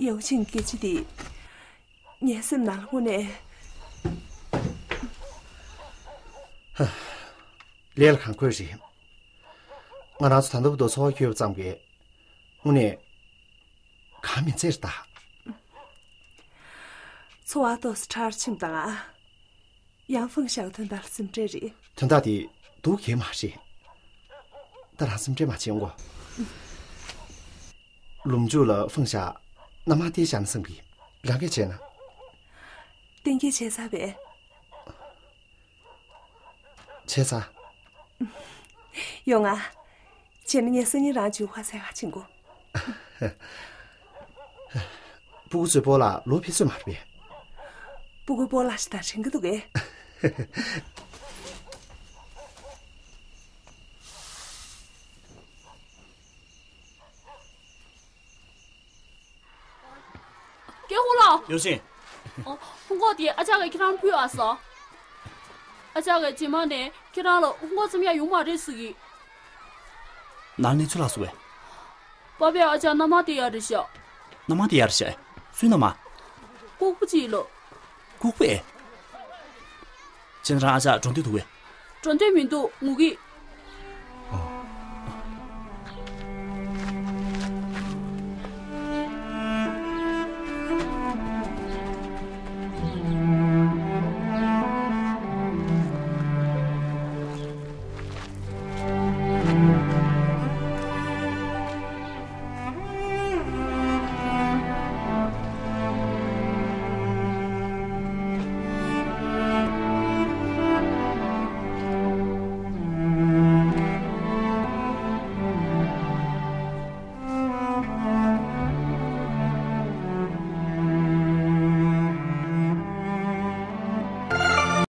ཡའོ་ཆིང་སྐད་ཆ་འདི། ངའི་སེམས་ནང་ལ་དངོས་གནས། ལས་ལ་གང་དགོས་རེད། ང་རང་ཚོ་ད་ལྟ་བར་དུ་འཚོ་བ་འཁྱོལ་བ་ཙམ་གྱིས། དངོས་གནས། གང་མི་ཚེ་རེད་ད། འཚོ་བ་ཏོག་ཙམ་ཁྲ་ཆིམ་དང་ཨ། ཡང་ཧྥང་ཞའོ་དོན་དག་ལ་སེམས་ཁྲལ་རེད། དོན་དག་དེ་སྡུག་གེ་མ་རེད། ད་རང་སེམས་ཁྲལ་མ་བྱེད་འོང་གོ། ལུམ་ཇུ་ལ་ཧྥང་ཞའོ་མནའ་མ་སྟེར་བཞག་ན་བསམ་གི། རང་གིས་བྱས་ན། གཏན་འཁེལ་བྱས་ཚར་བས། བྱས་ཚར། ཡོང་ང་། བྱས་ན་ངས་སང་ཉིན་རང་ཚོའི་ཧ་སའི་ཧ་ཕྱིན་གོ། སྤུ་གུ་ཚོའི་སྤོ་ལགས་ལོ་ཕེབས་ཚོད་མ་རེད་པས། སྤུ་གུའི་སྤོ་ལགས་ཤིག་ད་དྲན་གི་འདུག་གས། ཀེ་ཧུ་ལོ། ཡོ་ཤིན། ཨོ། ཧུང་གོ་དེ་ཨ་ཅག་གིས་ཁྱེད་རང་ཕུལ་ཨ་སོ། ཨ་ཅག་གིས་རྗེས་མ་ནས་ཁྱེད་རང་ལ་ཧུང་གོ་འཚམ་ཡག་ཡོང་མ་རེད་ཟེར་གི། ནང་གནས་ཚུལ་ལ་སོ་བས། པ་ཕས་ཨ་ཅག་མནའ་མ་སྟེར་ཡག་རེད་ཤག་མནའ་མ་སྟེར་ཡག་རེད་ཤག་སུའི་མནའ་མ། ལྐུགས་པ་ཅིག་ལ། ལྐུགས་པས། ཁྱེད་རང་ཨ་ཅག་འགྲོ་འདོད་འདུག་བས། འགྲོ་འདོད་མི་འདུག་ངུ་གི།